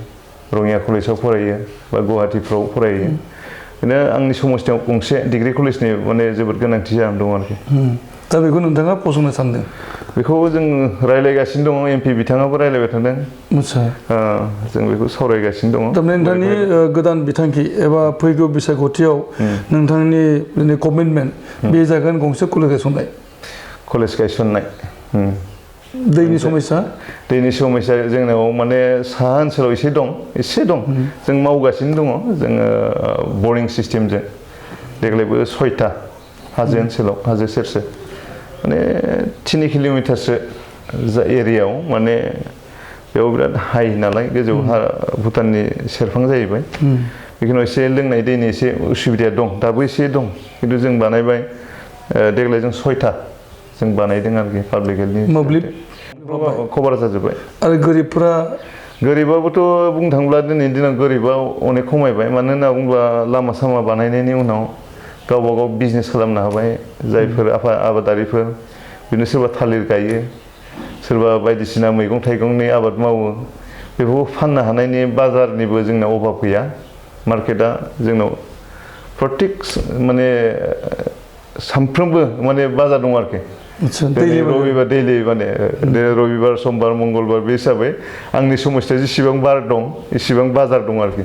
रङिया कलेजाव फरायो बा गुवाहाटीफ्राव फरायहैयो बिदिनो आंनि समस्थियाव गंसे डिग्री कलेजनि माने जोबोद गोनांथि जानानै दं आरोखि दा बेखौ नोंथाङा फसंनो सानदों बेखौ जों रायज्लायगासिनो दङ एमपि बिथाङाबो रायज्लायबाय थादों जों बेखौ सावरायगासिनो दङ थारमाने नोंथांनि गोदान बिथांखि एबा फैगौ बिसायख'थियाव नोंथांनि कमिटमेन्ट बे जागोन गंसे कलेज गायसननाय दैनि समस्या जोंनाव माने साहा ओनसोलाव एसे दं जों मावगासिनो दङ जोङो बरिं सिस्टेमजों देग्लायबो 6था हाजो ओनसोलाव हाजो सेर माने 3 किल'मिटारसो एरियायाव माने बेयाव बिराद हाइ नालाय गोजौ भुटाननि सेरफां जाहैबाय बेखिनियाव एसे लोंनाय दैनि एसे उसुबिदा दं दाबो एसे दं खिन्थु जों बानायबाय देग्लाय जों 6था जों बानायदों आरोखि पाब्लिक हेल्थनि मोब्लिब कभार जाजोब्बाय आरो गोरिबाबोथ' बुंनो थाङोब्ला दिनैनि दिनाव गोरिबा अनेक खमायबाय मानो होनना बुङोब्ला लामा सामा बानायनायनि उनाव गावबा गाव बिजनेस खालामनो हाबाय जायफोर आबादारिफोर बिदिनो सोरबा थालिर गायो सोरबा बायदिसिना मैगं थाइगंनि आबाद मावो बेफोरखौ फाननो हानायनि बाजारनिबो जोंनाव अभाब गैया मार्केटआ जोंनाव प्रत्येक माने सानफ्रोमबो माने बाजार दं आरोखि रबिबार दैलि माने रबिबार समबार मंगलबार बे हिसाबै आंनि समस्थियाव जेसेबां बार दं एसेबां बाजार दं आरोखि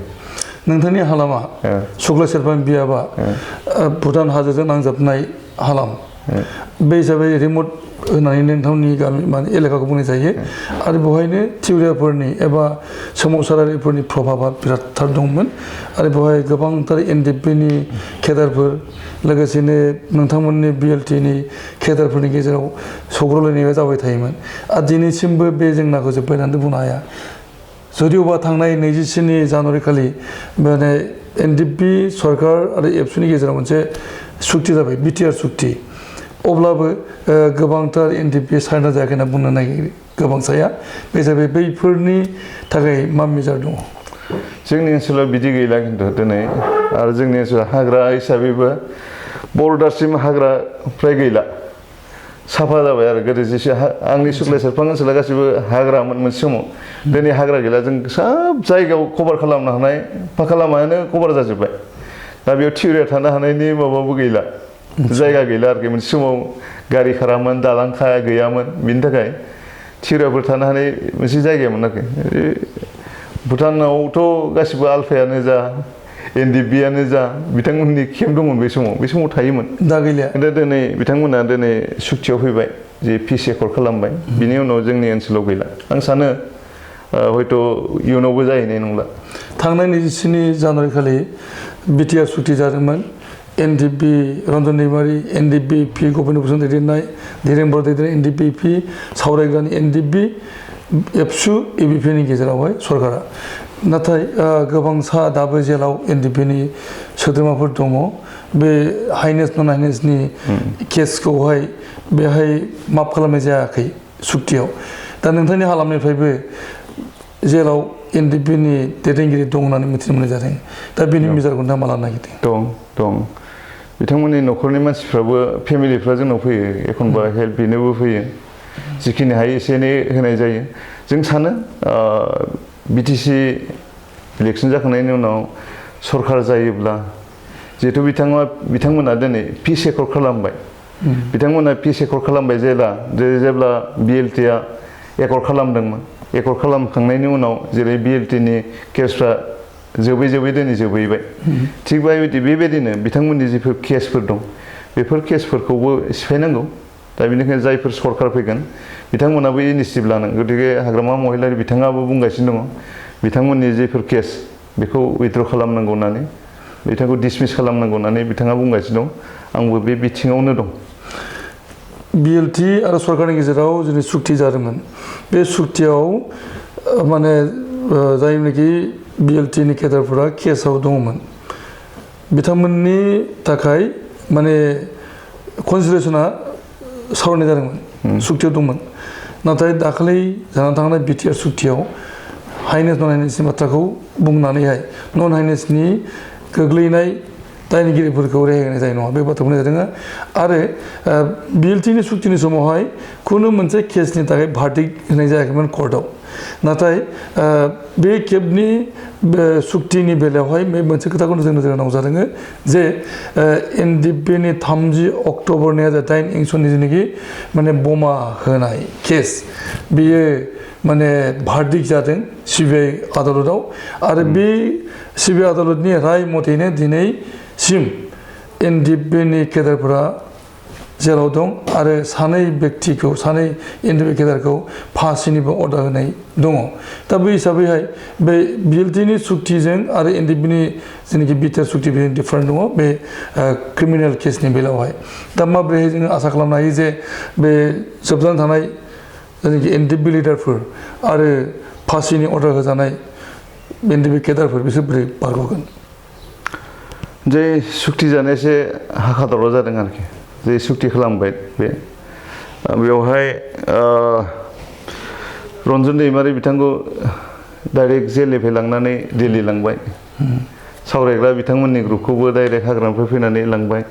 नोंथांनि हालामा सुक्ला सेरफां बियाबा भुटान हाजोजों नांजाबनाय हालाम बे हिसाबै रिमट होननानै नोंथांनि गामि माने एलेकाखौ बुंनाय जायो आरो बेवहायनो थिउरियाफोरनि एबा सोमावसारारिफोरनि प्रभाबा बिरादथार दंमोन आरो बेवहाय गोबांथार एनडिपिनि केदारफोर लोगोसेनो नोंथांमोननि बिएलटिनि केदारफोरनि गेजेराव सौग्रावलायनाया जाबाय थायोमोन आरो दिनैसिमबो बे जेंनाखौ जोब्बाय होननानै बुंनो हाया जुदिअबा थांनाय 27 जानुवारि खालि माने एनडिपि सरकार आरो एबसुनि गेजेराव मोनसे सुक्ति जाबाय बिटिआर सुक्ति अब्लाबो गोबांथार एनडिपि सायना जायाखै होनना बुंनो नागिरो गोबांसाया बे जाबाय बैफोरनि थाखाय मा मेजार दङ जोंनि ओनसोलाव बिदि गैला खिन्थु दिनै आरो जोंनि ओनसोलाव हाग्रा हिसाबैबो बर्डारसिम हाग्रा फ्राय गैला साफा जाबाय आरो गोदो जेसे आंनि सुक्ला सेरफां ओनसोला गासिबो हाग्रामोन मोनसे समाव दिनै हाग्रा गैला जों सब जायगायाव कभार खालामनो हानाय फाखा लामायानो कभार जाजोब्बाय दा बेयाव थिउरिया थानो हानायनि माबाबो गैला जायगा गैला आरोखि मोनसे समाव गारि खारामोन दालां गैयामोन बिनि थाखाय थिउरियाफोर थानो हानाय मोनसे जायगामोन आरोखि भुटानावथ' गासिबो आलफायानो जा एनडिपिआनो जा बिथांमोननि केम्प दंमोन बे समाव थायोमोन दा गैलिया दा दिनै बिथांमोना दिनै सुक्तियाव फैबाय जे पिस एकर्ड खालामबाय बिनि उनाव जोंनि ओनसोलाव गैला आं सानो हयथ' इयुनावबो जाहैनाय नंला थांनाय 27 जानुवारि खालि बिटिआर सुक्ति जादोंमोन एनडिपि रन्जन दैमारि एनडिपिपि गबिन्द भुषन दैदेननाय धीरेन बर दैदेननाय एनडिपिपि सावरायग्रानि एनडिपि एबसु एबिपिनि गेजेरावहाय सरकारा नाथाय गोबांसा दाबो जेलाव एनडिपिनि सोद्रोमाफोर दङ बे हाइनेस नन हाइनेसनि केसखौहाय बेहाय माफ खालामनाय जायाखै सुक्तियाव दा नोंथांनि हालामनिफ्रायबो जेराव एनडिपिनि दैदेनगिरि दं होननानै मिथिनो मोननाय जादों दा बेनि मेजरखौ नोंथाङा मा लानो नागिरदों दं बिथांमोननि न'खरनि मानसिफ्राबो फेमिलिफ्रा जोंनाव फैयो एखनबा हेल्प बिनोबो फैयो जिखिनि हायो एसे एनै होनाय जायो जों सानो बिटिसि इलेक्सन जाखांनायनि उनाव सरकार जायोब्ला जिहेतु बिथांमोना दिनै पिस एकर्ड खालामबाय बिथांमोना पिस एकर्ड खालामबाय जेब्ला बिएलटिआ एकर्ड खालामदोंमोन एकर्ड खालामखांनायनि उनाव जेरै बिएलटिनि केसफ्रा जोबै दिनै जोबहैबाय थिग बेबायदिनो बिथांमोननि जिफोर केसफोर दं बेफोर केसफोरखौबो सिफायनांगौ दा बेनिखायनो जायफोर सरकार फैगोन बिथांमोनाबो इनिसियेटिभ लानांगौ गतिके हाग्रामा महिलारि बिथाङाबो बुंगासिनो दङ बिथांमोननि जेफोर केस बेखौ उइथड्र खालामनांगौ होननानै बिथांखौ डिसमिस खालामनांगौ होननानै बिथाङा बुंगासिनो दं आंबो बे बिथिङावनो दं बिएलटि आरो सरकारनि गेजेराव जोंनि सुक्ति जादोंमोन बे सुक्तियाव माने जायनोखि बिएलटिनि केडारफोरा केसाव दङमोन बिथांमोननि थाखाय माने कनसिडारेसना सावरायनाय जादोंमोन सुक्तियाव दंमोन नाथाय दाखालि जानानै थांनाय बिटिआर सुक्तियाव हाइनेस नन हाइनेसनि बाथ्राखौ बुंनानैहाय नन हाइनेसनि गोग्लैनाय दायनिगिरिफोरखौ रेहाय होनाय जानाय नङा बे बाथ्राखौ बुंनाय जादों आरो बिएलटिनि सुक्तिनि समावहाय खुनु मोनसे केसनि थाखाय भार्डिक्ट होनाय जायाखैमोन कर्टआव नाथाय बे खेबनि सुक्तिनि बेलायावहाय बे मोनसे खोथाखौ जों नोजोर होनांगौ जादों जे एनडिपिनि 30 अक्ट'बर 2008 इंसननि जेनाखि माने बमा होनाय केस बेयो माने भार्डिक्ट जादों सिबिआइ आदालताव आरो बे सिबिआइ आदालतनि राय मथेनो दिनैसिम एनडिपिनि केडारफोरा जेराव दं आरो सानै एनडिपि केडारखौ फासिनिबो अर्डार होनाय दङ दा बे हिसाबैहाय बे बिएलटिनि सुक्तिजों आरो एनडिपिनि जेनाखि बिटिआर सुक्ति बेजों डिफारेन्ट दङ बे क्रिमिनेल केसनि बेलायावहाय दा माब्रैहाय जोङो आसा खालामनो हायो जे बे जोबनानै थानाय जेनाखि एनडिपि लिडारफोर आरो फासिनि अर्डार होजानाय एनडिपि केडारफोर बिसोर बोरै बारग'गोन जे सुक्ति जानाय एसे हाखा दावराव जादों आरोखि जे सुक्ति खालामबाय बेवहाय रन्जन दैमारि बिथांखौ डाइरेक्ट जेलनिफ्राय लांनानै दिल्ली लांबाय सावरायग्रा बिथांमोननि ग्रुपखौबो डाइरेक्ट हाग्रानिफ्राय फैनानै लांबाय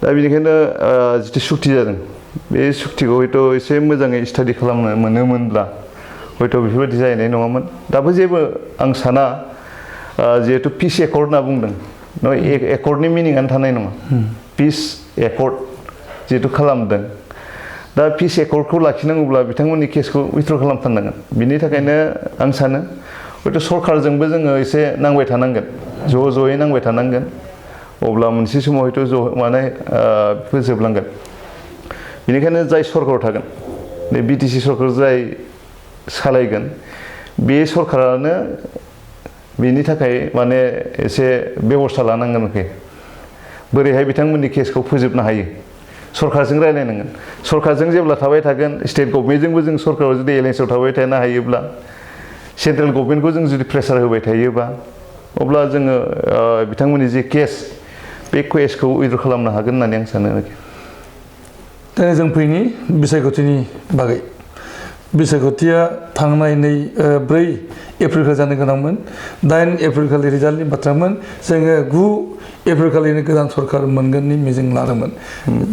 दा बेनिखायनो जिथु सुक्ति जादों बे सुक्तिखौ हयथ' एसे मोजाङै स्टाडि खालामनो मोनोमोनब्ला हयथ' बेफोरबायदि जाहैनाय नङामोन दाबो जेबो आं साना जिहेतु पिस एकर्ड होनना बुंदों एकर्डनि मिनिङानो थानाय नङा पिस एकर्ड जिहेतु खालामदों दा पिस एकर्डखौ लाखिनांगौब्ला बिथांमोननि केसखौ उइथड्र खालामथारनांगोन बिनि थाखायनो आं सानो हयथ' सरकारजोंबो जोङो एसे नांबाय थानांगोन ज'यै नांबाय थानांगोन अब्ला मोनसे समाव हयथ' माने फोजोबलांगोन बेनिखायनो जाय सरकाराव थागोन बे बिटिसि सरकार जाय सालायगोन बे सरकारानो बेनि थाखाय माने एसे बेबस्था लानांगोन आरोखि बोरैहाय बिथांमोननि केसखौ फोजोबनो हायो सरकारजों रायलायनांगोन सरकारजों जेब्ला थाबाय थागोन स्टेट गभर्नमेन्टजोंबो जों सरकाराव जुदि एलायन्सआव थाबाय थानो हायोब्ला सेन्ट्रेल गभर्नमेन्टखौ जों जुदि प्रेसार होबाय थायोबा अब्ला जोङो बिथांमोननि जे केस बे केसखौ उइथड्र खालामनो हागोन होननानै आं सानो आरोखि दा जों फैनि बिसायख'थिनि बागै बिसायख'थिया थांनाय 4 एप्रिलखौ जानो गोनांमोन 8 एप्रिल खालि रिजाल्टनि बाथ्रामोन जोङो 9 एप्रिल खालिनो गोदान सरकार मोनगोननि मिजिं लादोंमोन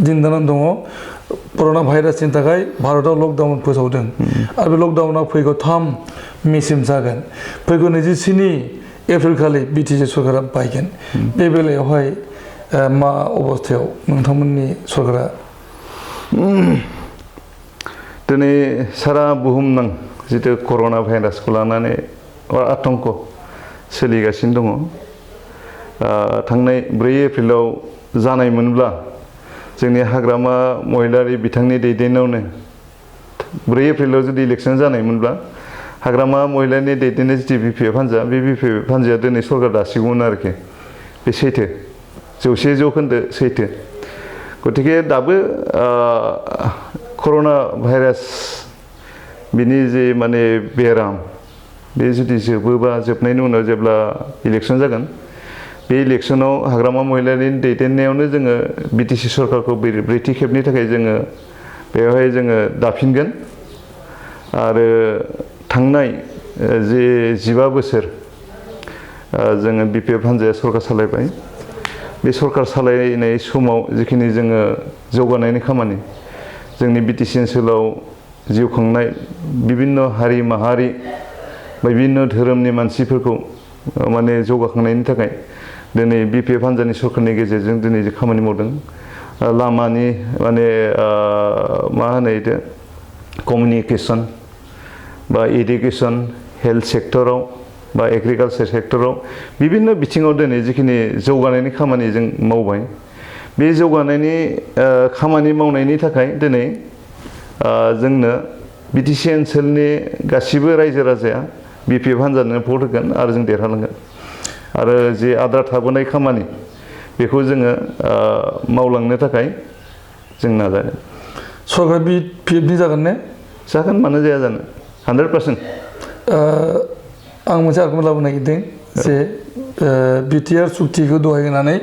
दिनदानानै दङ कर'ना भाइरासनि थाखाय भारतआव लकडाउन फोसावदों आरो बे लकडाउनाव फैगौ 3 मेसिम जागोन फैगौ 27 एप्रिल खालि बिटिसि सरकारा बायगोन बे बेलायावहाय मा अबस्थायाव नोंथांमोननि सरकारा दिनै सारा बुहुमनां जितु कर'ना भाइरासखौ लानानै आतंक सोलिगासिनो दङ थांनाय 4 एप्रिलाव जानायमोनब्ला जोंनि हाग्रामा महिलारि बिथांनि दैदेननायावनो 4 एप्रिलाव जुदि इलेक्सन जानायमोनब्ला हाग्रामा महिलानि दैदेननाय जिथु बिपिएफ हान्जा बे बिपिएफ हान्जाया दिनै सरकार दासिगौमोन आरोखि बे सैथो 100% सैथो गतिके दाबो कर'ना भाइरास बिनि जे माने बेराम बे जुदि जोबोबा जोबनायनि उनाव जेब्ला इलेक्सन जागोन बे इलेक्सनाव हाग्रामा महिलानि दैदेननायावनो जोङो बिटिसि सरकारखौ 4थि खेबनि थाखाय जोङो बेवहाय जोङो दाफिनगोन आरो थांनाय जे 15 बोसोर जोङो बिपिएफ हान्जाया सरकार सालायबाय बे सरकार सालायनाय समाव जिखिनि जोङो जौगानायनि खामानि जोंनि बिटिसि ओनसोलाव जिउ खांनाय बिभिन्न हारि माहारि बिभिन्न धोरोमनि मानसिफोरखौ माने जौगाखांनायनि थाखाय दिनै बिपिएफ हान्जानि सरकारनि गेजेरजों दिनै जे खामानि मावदों लामानि माने मा होनो इदो कमिउनिकेसन बा एडुकेसन हेल्थ सेक्टराव बा एग्रिकालचार सेक्टराव बिभिन्न बिथिङाव दिनै जिखिनि जौगानायनि खामानि जों मावबाय बे जौगानायनि खामानि मावनायनि थाखाय दिनै जोंनो बिटिसि ओनसोलनि गासिबो रायजो राजाया बिपिएफ हान्जानो भट होगोन आरो जों देरहालांगोन आरो जे आद्रा थाबोनाय खामानि बेखौ जोङो मावलांनो थाखाय जों नाजागोन सरकार बिपिएफनि जागोन ने जागोन मानो जाया जानो 100% आं मोनसे आर्गुमेन्ट लाबोनो नागिरदों जे बिटिआर सुक्तिखौ दहाय होनानै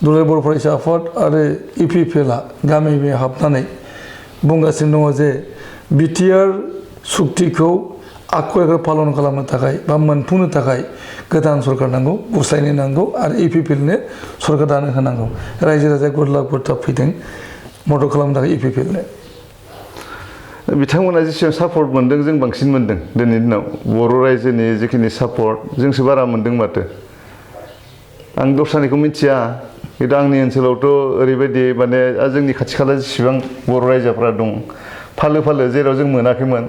दुलाराय बर' फरायसा आफाद आरो इउपिपिएलआ गामि गामि हाबनानै बुंगासिनो दङ जे बिटिआर सुक्तिखौ आखु पालन खालामनो थाखाय बा मोनफुंनो थाखाय गोदान सरकार नांगौ गुस्लायनो नांगौ आरो इउपिपिएलनो सरकार दानो होनांगौ रायजो राजाया गुरलाब गुरथाब फैदों मदद खालामनो थाखाय इउपिपिएलनो बिथांमोना जेसेबां सापर्ट मोनदों जों बांसिन मोनदों दिनैनि दिनाव बर' रायजोनि जिखिनि सापर्ट जोंसो बारा मोनदों माथो आं दस्रानिखौ मिथिया खिन्थु आंनि ओनसोलावथ' ओरैबायदि माने जोंनि खाथि खाला जेसेबां बर' रायजोफोरा दं फालो फालो जेराव जों मोनाखैमोन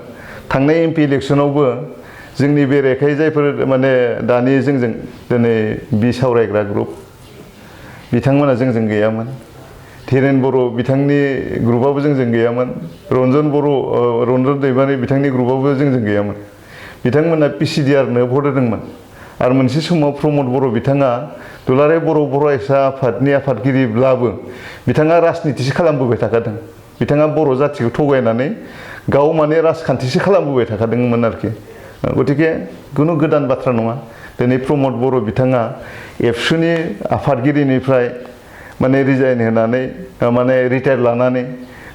थांनाय एमपि इलेक्सनावबो जोंनि बेरेखायै जायफोर माने दानि जोंजों दिनै बिसावरायग्रा ग्रुप बिथांमोना जोंजों गैयामोन धीरेन बर' बिथांनि ग्रुपआबो जोंजों गैयामोन रन्जन दैमारि बिथांनि ग्रुपआबो जोंजों गैयामोन बिथांमोना पिसिडिआरनो भट होदोंमोन आरो मोनसे समाव प्रमद बर' बिथाङा दुलाराय बर' फरायसा आफादनि आफादगिरिब्लाबो बिथाङा राजनितिसो खालामबोबाय थाखादों बिथाङा बर' जाथिखौ थगायनानै गाव माने राजखान्थिसो खालामबोबाय थाखादोंमोन आरोखि गतिके खुनु गोदान बाथ्रा नङा दिनै प्रमद बर' बिथाङा एबसुनि आफादगिरिनिफ्राय माने रिजाइन होनानै माने रिटायार लानानै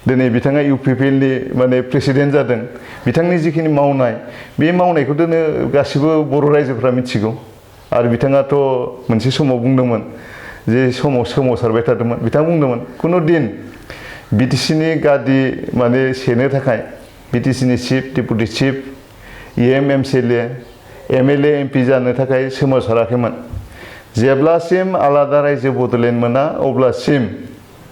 दिनै बिथाङा इउपिपिएलनि माने प्रेसिडेन्ट जादों बिथांनि जिखिनि मावनाय बे मावनायखौ दिनै गासिबो बर' रायजोफ्रा मिथिगौ आरो बिथाङाथ' मोनसे समाव बुंदोंमोन जे समाव सोमावसारबाय थादोंमोन बिथाङा बुंदोंमोन कुनु दिन बिटिसिनि गादि माने सेनो थाखाय बिटिसिनि chief deputy chief EM MCLA MLA MP जानो थाखाय सोमावसाराखैमोन जेब्लासिम आलादा रायजो बड'लेण्ड मोना अब्लासिम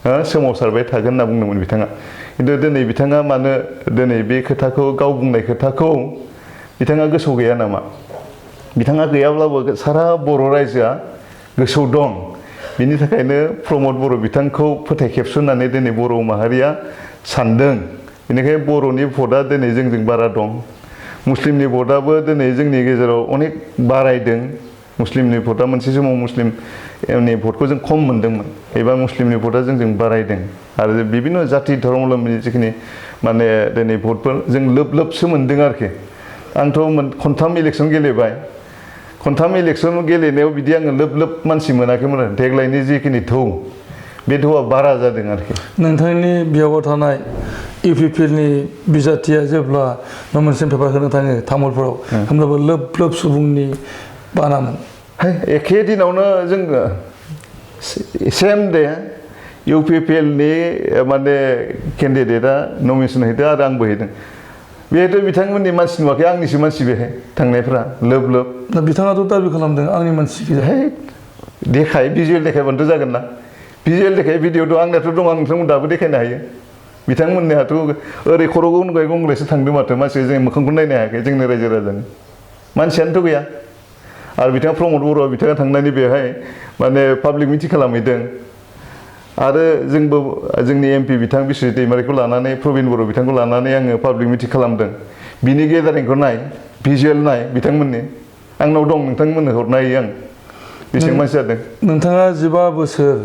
सोमावसारबाय थागोन होनना बुंदोंमोन बिथाङा खिन्थु दिनै बिथाङा मानो दिनै बे खोथाखौ गाव बुंनाय खोथाखौ बिथाङा गोसोआव गैया नामा बिथाङा गैयाब्लाबो सारा बर' रायजोआ गोसोआव दं बिनि थाखायनो प्रमद बर' बिथांखौ फोथायखेबस'नानै दिनै बर' माहारिया सानदों बेनिखायनो बर'नि भटआ दिनै जोंजों बारा दं मुस्लिमनि भटआबो दिनै जोंनि गेजेराव अनेक बारायदों मुस्लिमनि भटआ मोनसे समाव मुस्लिमनि भटखौ जों खम मोनदोंमोन एबा मुस्लिमनि भटआ जोंजों बारायदों आरो बिभिन्न जाथि धर्मावलम्बीनि जिखिनि माने दिनै भटफोर जों लोब लोबसो मोनदों आरोखि आंथ' खनथाम इलेक्सन गेलेबाय खनथाम इलेक्सन गेलेनायाव बिदि आङो लोब लोब मानसि मोनाखैमोन आरो देग्लायनि जिखिनि धौ बे धौआ बारा जादों आरोखि नोंथांनि बेयाव थानाय इउपिपिएलनि बिजाथिया जेब्ला नमिनेसन पेपार होनो थाङो तामुलपुराव होमब्लाबो लोब लोब सुबुंनि बानामोन एखे दिनावनो जोङो सेम दे इउपिपिएलनि माने केन्डिडेटआ नमिनेसन हैदों आरो आंबो हैदों बेहायथ' बिथांमोननि मानसि नुवाखै आंनिसो मानसि बेहाय थांनायफ्रा लोब लोब दा बिथाङाथ' दाबि खालामदों आंनि मानसि देखाय भिजुवेल देखायबानोथ' जागोन ना भिजुवेल देखाय भिडिअ दं आंनियाथ' दं आं नोंथांमोन दाबो देखायनो हायो बिथांमोननियाथ' ओरै खर' गंग्लाय गंग्लायसो थांदों माथो मानसिया जों मोखांखौ नायनो हायाखै जोंनि रायजो राजानि मानसियानोथ' गैया आरो बिथाङा प्रमद बर'आ बिथाङा थांनानै बेहाय माने पाब्लिक मिटिं खालामहैदों आरो जोंबो जोंनि एमपि बिथां बिस्वजित दैमारिखौ लानानै प्रबिन बर' बिथांखौ लानानै आङो पाब्लिक मिटिं खालामदों बिनि गेदारिंखौ नाय भिजुवेल नाय बिथांमोननि आंनाव दं नोंथांमोननो हरनो हायो आं बेसेबां मानसि जादों नोंथाङा 15 बोसोर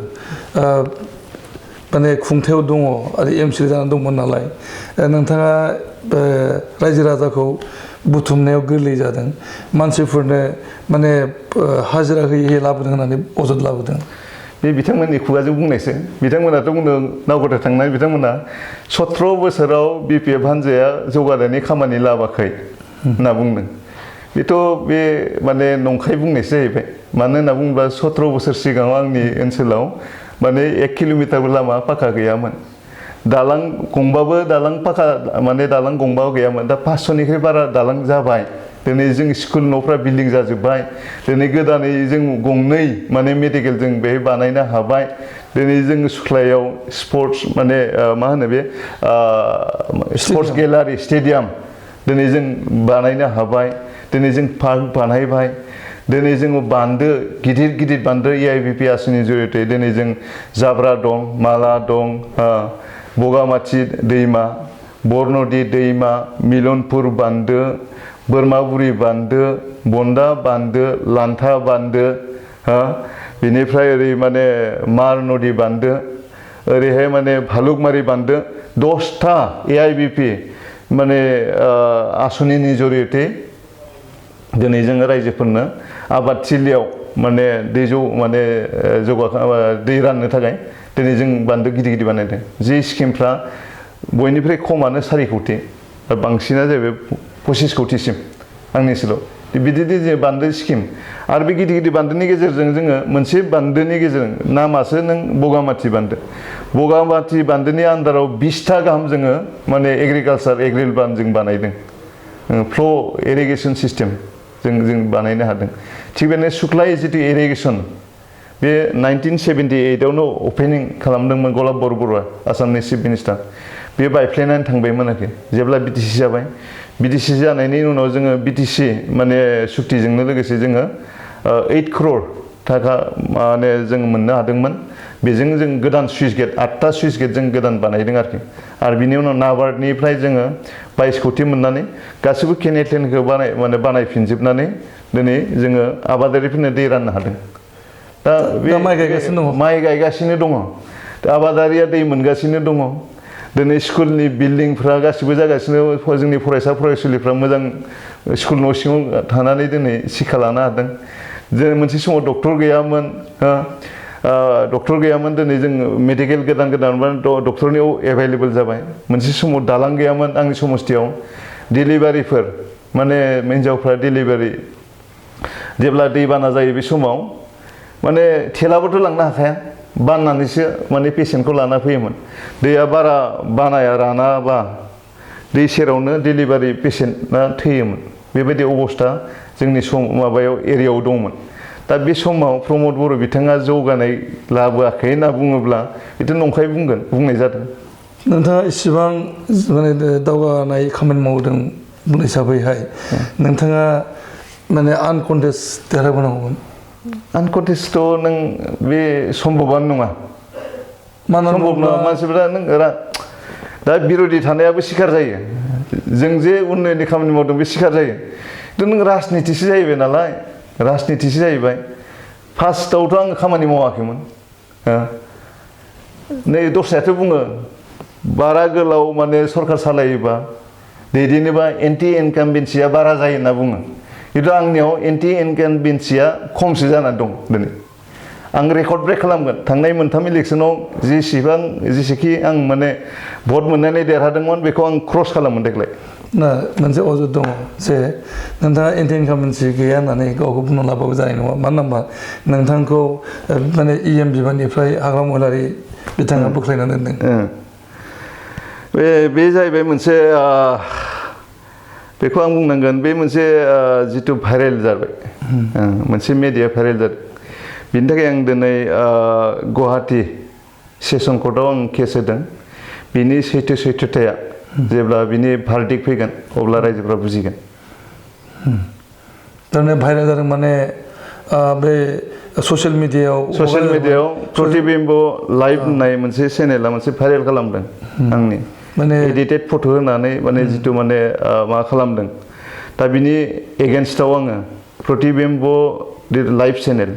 माने खुंथायाव दङ आरो एमसि जानानै दंमोन नालाय नोंथाङा रायजो राजाखौ बुथुमनायाव गोरलै जादों मानसिफोरनो माने हाजिरा होयै लाबोदों होननानै अजद लाबोदों बे बिथांमोननि खुगाजों बुंनायसो बिथांमोनाथ' बुंदों नावकाटायाव थांनानै बिथांमोना 17 बोसोराव बिपिएफ हान्जाया जौगानायनि खामानि लाबोआखै होनना बुंदों बेथ' बे माने नंखाय बुंनायसो जाहैबाय मानो होनना बुङोब्ला 17 बोसोर सिगाङाव आंनि ओनसोलाव माने 1 किल'मिटारबो लामा पाका गैयामोन दालां गंबाबो दालां पाका माने दालां गंबाबो गैयामोन दा 500निख्रुइ बारा दालां जाबाय दिनै जों स्कुल न'फ्रा बिल्डिं जाजोब्बाय दिनै गोदानै जों गंनै माने मेडिकेल जों बेहाय बानायनो हाबाय दिनै जों सुख्लायाव स्पर्ट्स माने मा होनो बे स्पर्ट्स गेलारि स्टेडियाम दिनै जों बानायनो हाबाय दिनै जों पार्क बानायबाय दिनै जोङो बान्दो गिदिर गिदिर बान्दो EIBP आसुनि जरियते दिनै जों जाब्रा दं माला दं बगामाथि दैमा बरनदि दैमा मिलनपुर बान्दो बोरमाबुरि बान्दो बन्दा बान्दो लान्था बान्दो बेनिफ्राय ओरै माने मार नदि बान्दो ओरैहाय माने भालुकमारि बान्दो 10टा EIBP माने आसुनिनि जरियते दिनै जोङो रायजोफोरनो आबादथिलियाव माने माने दै राननो थाखाय दिनै जों बान्दो गिदिर गिदिर बानायदों जि स्किमफ्रा बयनिफ्राय खमानो 4 कौटि आरो बांसिना जाहैबाय 25 कौटिसिम आंनि ओनसोलाव बिदि जे बान्दो स्किम आरो बे गिदिर गिदिर बान्दोनि गेजेरजों जोङो मोनसे बान्दोनि गेजेरजों नामासो नों बगामाथि बान्दोनि आन्दाराव 20टा गाहाम जोङो माने एग्रिकालसार एग्रिल बान्द जों बानायदों फ्ल' इरिगेसन सिस्टेम जों बानायनो हादों थिग बेनो सुख्लाय जितु इरिगेसन बे 1978 आवनो अपेनिं खालामदोंमोन गलाब बरबरुवा आसामनि चिफ मिनिस्टार बे बायफ्लेनानै थांबायमोन आरोखि जेब्ला BTC जाबाय BTC जानायनि उनाव जोङो BTC माने सुक्तिजोंनो लोगोसे जोङो 8 crore थाखा माने जों मोननो हादोंमोन बेजों जों गोदान सुइस गेट 8टा सुइस गेट जों गोदान बानायदों आरो बिनि उनाव नाबार्डनिफ्राय जोङो 22 कौटि मोननानै गासैबो केनेल बानायफिनजोबनानै दिनै जोङो आबादारिफोरनो दै राननो हादों दा बे माइ गायगासिनो दङ आबादारिया दै मोनगासिनो दङ दिनै स्कुलनि बिल्डिंफ्रा गासिबो जागासिनो जोंनि फरायसा फरायसुलिफ्रा मोजां स्कुल न' सिङाव थानानै दिनै शिक्षा लानो हादों जों मोनसे समाव डक्टर गैयामोन दिनै जों मेडिकेल गोदान डक्टरनियाव एभेलेबल जाबाय मोनसे समाव दालां गैयामोन आंनि समस्थियाव डिलिभारिफोर माने हिन्जावफ्रा डिलिभारि जेब्ला दैबाना जायो बे समाव माने थेलाबोथ' लांनो हाखाया बाननानैसो माने पेसेन्टखौ लाना फैयोमोन दैया बारा बानाया रानाबा दै सेरावनो डिलिभारि पेसेन्टआ थैयोमोन बेबायदि अबस्था जोंनि माबायाव एरियायाव दंमोन दा बे समाव प्रमद बर' बिथाङा जौगानाय लाबोआखै होनना बुङोब्ला बेथ' नंखाय बुंनाय जादों नोंथाङा इसिबां माने दावगानाय खामानि मावदों बुंनाय हिसाबैहाय नोंथाङा माने आनकन्टेस्ट देरहाबोनांगौमोन आनकन्टेस्ट नों बे सम्भबानो नङा सम्भब नङा मानसिफ्रा नों दा बिर'धि थानायाबो सिखार जायो जों जे उन्नयननि खामानि मावदों बे सिखार जायो खिन्थु नों राजनितिसो जाहैबाय नालाय राजनितिसो जाहैबाय फार्स्टआवथ' आङो खामानि मावाखैमोन नै दस्रायाथ' बुङो बारा गोलाव माने सरकार सालायोबा दैदेनोबा एन्टि इनकामबेन्सिया बारा जायो होनना बुङो खिन्थु आंनियाव एन्टि इनकामबेन्सिया खमसो जानानै दं दिनै आं रेकर्ड ब्रेक खालामगोन थांनाय मोनथाम इलेक्सनाव जेसेखि आं माने भट मोननानै देरहादोंमोन बेखौ आं क्रस खालामोन देग्लाय ना मोनसे अजद दङ जे नोंथाङा एन्टि इनकामबेन्सि गैया होननानै गावखौ बुंना लाबाबो जानाय नङा मानो होनबा नोंथांखौ माने EM बिबाननिफ्राय हाग्रा महिलारि बिथाङा बोख्लायना दोनदों बे जाहैबाय मोनसे बेखौ आं बुंनांगोन बे मोनसे जिथु भाइरेल जाबाय मोनसे मेडिया भाइरेल जादों बिनि थाखाय आं दिनै गुवाहाटि सेसन कर्टआव आं केस होदों बिनि सैथोथाया जेब्ला बिनि भार्डिक्ट फैगोन अब्ला रायजोफ्रा बुजिगोन थारमाने भाइरेल जादों माने बे ससियेल मिडियायाव प्रतिबिम्ब लाइभ होननाय मोनसे चेनेला मोनसे भाइरेल खालामदों आंनि माने एडिटेड फट' होनानै माने जिथु माने मा खालामदों दा बिनि एगेन्स्टआव आङो प्रतिबिम्ब लाइभ चेनेल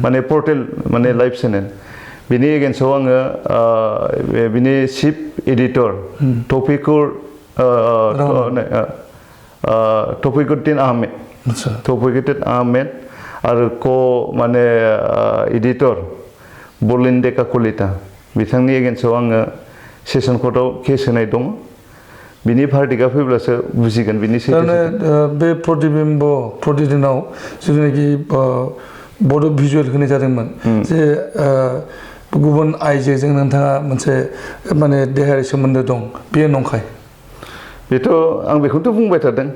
माने पर्टेल माने लाइभ चेनेल बिनि एगेन्स्टआव आङो बिनि चिफ एडिटर तौफिकुद्दिन आहमेद आरो माने एडिटर बलिन्डेका कलिता बिथांनि एगेन्स्टआव आङो सेसन कर्टआव केस होनाय दं बिनि भार्डिकआ फैब्लासो बुजिगोन बिनि बे प्रतिदिनाव जिथुनाखि बड' भिजुवेल होनाय जादोंमोन जे गुबुन आइजोजों नोंथाङा मोनसे माने देहायारि सोमोन्दो दं बेयो नंखाय बेथ' आं बेखौथ' बुंबाय थादों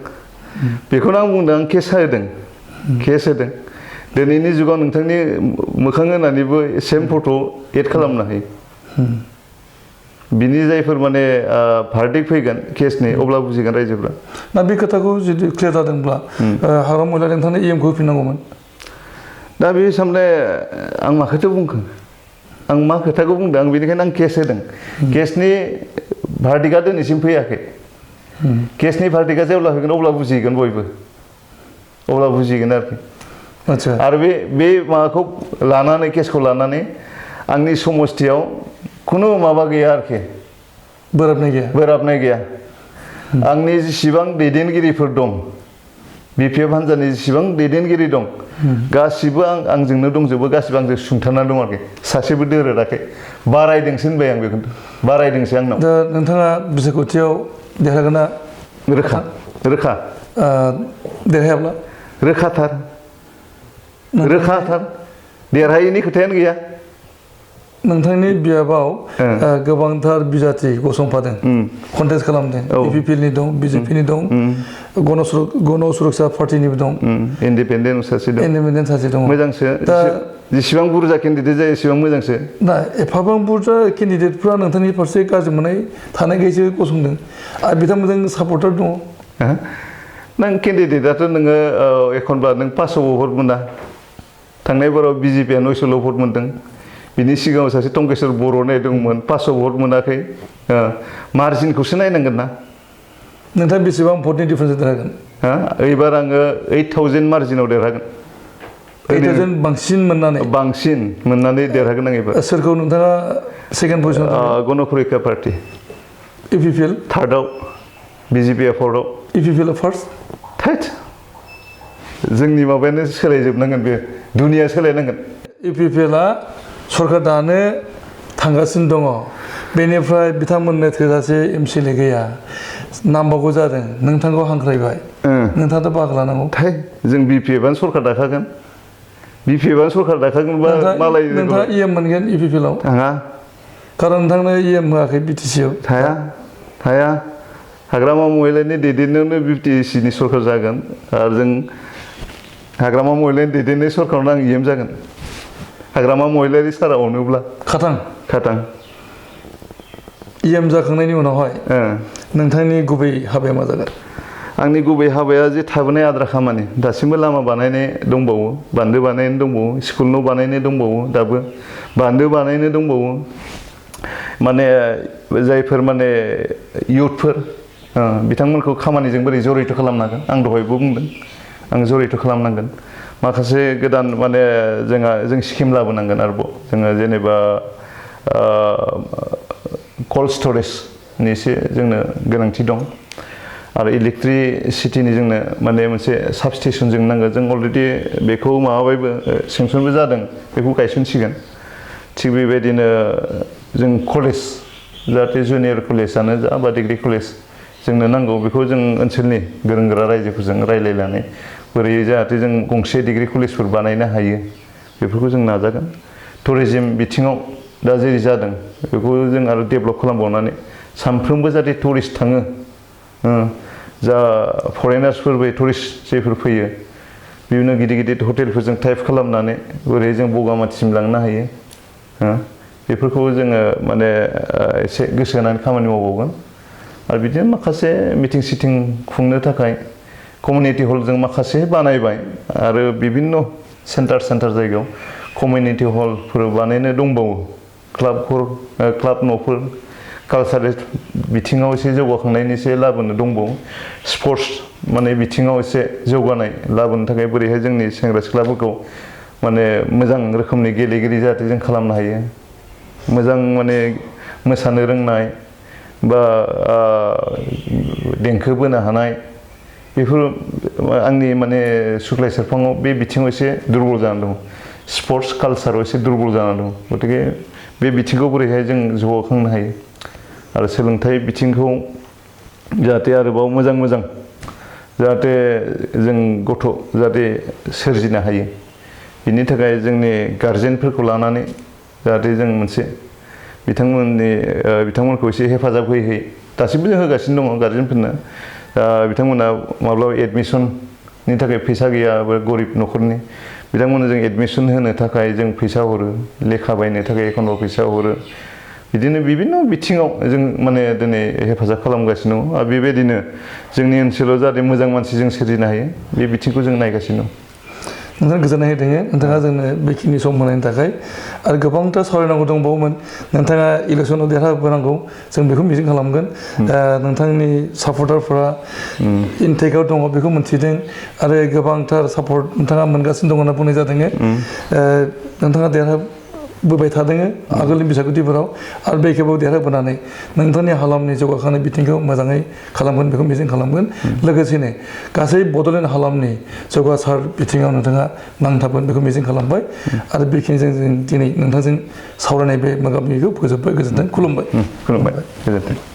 बेखौनो आं बुंदों आं केस होदों दिनैनि जुगाव नोंथांनि मोखां होनानैबो सेम फट' एड खालामनो हायो बिनि जायफोर माने भार्डिक फैगोन केसनि अब्ला बुजिगोन रायजोफ्रा ना बे खोथाखौ जुदि क्लियार जादोंब्ला हाग्रा महिला नोंथांनो EMखौ होफिननांगौमोन दा बे सामने आं माखौथो बुंखो आं मा खोथाखौ बुंदों आं बेनिखायनो आं केस होदों केसनि भार्डिकआ दिनैसिम फैयाखै केसनि भार्डिकआ जेब्ला फैगोन अब्ला बुजिगोन बयबो अब्ला बुजिगोन आरोखि आच्छा आरो बे माबाखौ लानानै केसखौ लानानै आंनि समस्थियाव खुनु माबा गैया आरोखि बोराबनाय गैया आंनि जेसेबां दैदेनगिरिफोर दं BPF हान्जानि जेसेबां दैदेनगिरि दं गासिबो आंजोंनो दंजोबो गासिबो आंजों सुंथानानै दं आरोखि सासेबो दोरोदाखै बारायदोंसो होनबाय आं बेखौ बारायदोंसो आंनाव दा नोंथाङा बिसायख'थियाव देरहागोन ना रोखा देरहायाब्ला रोखाथार देरहायैनि खोथायानो गैया नोंथांनि बियाबाव गोबांथार बिजाथि गसंफादों कन्टेस्ट खालामदों EPPनि दं BJPनि दं गण सुरक्षा पार्टिनिबो दं इन्डिपेन्डेन्ट सासे दं मोजांसो दा जेसेबां बुरजा केन्डिडेट जायो एसेबां मोजांसो ना एफाबां बुरजा केन्डिडेटफ्रा नोंथांनि फारसे गाज्रि मोननाय थानायखायसो गसंदों आरो बिथांमोनजों सापर्टार दङ नों केन्डिडेटआथ' नोङो एखनब्ला नों 500 भट मोना थांनाय बाराव BJPआ 900 भट मोनदों बिनि सिगाङाव सासे टंकेश्वर बर' होननाय दंमोन 500 भट मोनाखै मार्जिनखौसो नायनांगोन ना नोंथाङा बेसेबां भटनि डिफारेन्स देरहागोन एबार आङो 8000 मार्जिनाव देरहागोन 8000 बांसिन मोननानै देरहागोन आं एबार सोरखौ नोंथाङा सेकेन्ड पजिशन गण सुरक्षा पार्टि EPPL थार्डआव BJPआ फर्थआव EPPL फार्स्ट थैत जोंनि माबायानो सोलायजोबनांगोन बे दुनिया सोलायनांगोन EPPLआ सरकार दानो थांगासिनो दङ बेनिफ्राय बिथांमोननो थोजासे MCLA गैया नांबावगौ जादों नोंथांखौ हांख्रायबाय नोंथाङाथ' बाहागो लानांगौ जों BPFआनो सरकार दाखागोन बा मालाय नोंथाङा EM मोनगोन EPPLआव थाङा खारन नोंथांनो EM होआखै BTCआव थाया हाग्रामा महिलानि दैदेननायावनो BTCनि सरकार जागोन आरो जों हाग्रामा महिलानि दैदेननाय सरकारावनो आं EM जागोन हाग्रामा महिलारि सारा अनोब्ला खाथां EM जाखांनायनि उनावहाय नोंथांनि गुबै हाबाया मा जागोन आंनि गुबै हाबाया जे थाबोनाय आद्रा खामानि दासिमबो लामा बानायनाय दंबावो बान्दो बानायनाय दंबावो स्कुल न' बानायनाय दंबावो दाबो बान्दो बानायनो दंबावो माने जायफोर माने इयुथफोर बिथांमोनखौ खामानिजों बोरै जरित खालामनांगोन आं दहायबो बुंदों आं जरित खालामनांगोन माखासे गोदान माने जों स्किम लाबोनांगोन आरोबाव जोङो जेनेबा कल्ड स्टरेजनि एसे जोंनो गोनांथि दं आरो इलेक्ट्रिसिटिनि जोंनो माने मोनसे साबस्टेसन जों नांगोन जों अलरेडि बेखौ माबाबायबो सेंसनबो जादों बेखौ गायसनसिगोन थिग बेबायदिनो जों कलेज जाहाथे जुनियर कलेजानो जा बा डिग्री कलेज जोंनो नांगौ बेखौ जों ओनसोलनि गोरों गोरा रायजोफोरजों रायलायनानै बोरै जाहाथे जों गंसे डिग्री कलेजफोर बानायनो हायो बेफोरखौ जों नाजागोन टुरिज्म बिथिङाव दा जेरै जादों बेखौ जों आरो डेभेलप खालामबावनानै सानफ्रोमबो जाहाथे टुरिस्ट थाङो जा फरेनार्सफोर बै टुरिस्ट जायफोर फैयो बिदिनो गिदिर गिदिर हटेलफोरजों टाइप खालामनानै बोरै जों बगामाथिसिम लांनो हायो बेफोरखौ जोङो माने एसे गोसो होनानै खामानि मावबावगोन आरो बिदिनो माखासे मिटिं सिटिं खुंनो थाखाय कमिउनिटि हल जों माखासे बानायबाय आरो बिभिन्न सेन्टार जायगायाव कमिउनिटि हलफोर बानायनो दंबावो क्लाब न'फोर कालसारेल बिथिङाव एसे जौगाखांनायनि एसे लाबोनो दंबावो स्पर्ट्स माने बिथिङाव एसे जौगानाय लाबोनो थाखाय बोरैहाय जोंनि सेंग्रा सिख्लाफोरखौ माने मोजां रोखोमनि गेलेगिरि जाहाथे जों खालामनो हायो मोजां माने मोसानो रोंनाय बा देंखो बोनो हानाय बेफोर आंनि माने सुक्लाय सेरफाङाव बे बिथिङाव एसे दुरबल जानानै दं स्पर्ट्स कालसाराव एसे दुरबल जानानै दं गतिके बे बिथिंखौ बोरैहाय जों जौगाखांनो हायो आरो सोलोंथाइ बिथिंखौ जाहाथे आरोबाव मोजां जाहाथे जों गथ' जाहाथे सोरजिनो हायो बिनि थाखाय जोंनि गारजेनफोरखौ लानानै जाहाथे जों मोनसे बिथांमोनखौ एसे हेफाजाब होयै दासिमबो जों होगासिनो दङ गारजेनफोरनो बिथांमोना माब्लाबा एडमिसननि थाखाय फैसा गैया गरिब न'खरनि बिथांमोननो जों एडमिसन होनो थाखाय जों फैसा हरो लेखा बायनो थाखाय एखनबा फैसा हरो बिदिनो बिभिन्न बिथिङाव जों माने दिनै हेफाजाब खालामगासिनो दङ आरो बेबायदिनो जोंनि ओनसोलाव जाहाथे मोजां मानसि जों सोरजिनो हायो बे बिथिंखौ जों नायगासिनो दं नोंथाङा गोजोननाय होदों नोंथाङा जोंनो बेखिनि सम होनायनि थाखाय आरो गोबांथार सावरायनांगौ दंबावोमोन नोंथाङा इलेक्सनाव देरहाबोनांगौ जों बेखौ मिजिं खालामगोन नोंथांनि सापर्टारफोरा इनटेकआव दङ बेखौ मोन्थिदों आरो गोबांथार सापर्ट नोंथाङा मोनगासिनो दङ होनना बुंनाय जादों नोंथाङा देरहाबोबाय थादों आगोलनि बिसायख'थिफोराव आरो बे खेबाव देरहाबोनानै नोंथांनि हालामनि जौगाखांनाय बिथिंखौ मोजाङै खालामगोन बेखौ मिजिं खालामगोन लोगोसेनो गासै बड'लेण्ड हालामनि जौगासार बिथिङाव नोंथाङा नांथाबगोन बेखौ मिजिं खालामबाय आरो बेखिनिजों जों दिनै नोंथांजों सावरायनाय बे मोगा मोगिखौ फोजोबबाय गोजोन्थों खुलुमबाय गोजोन्थों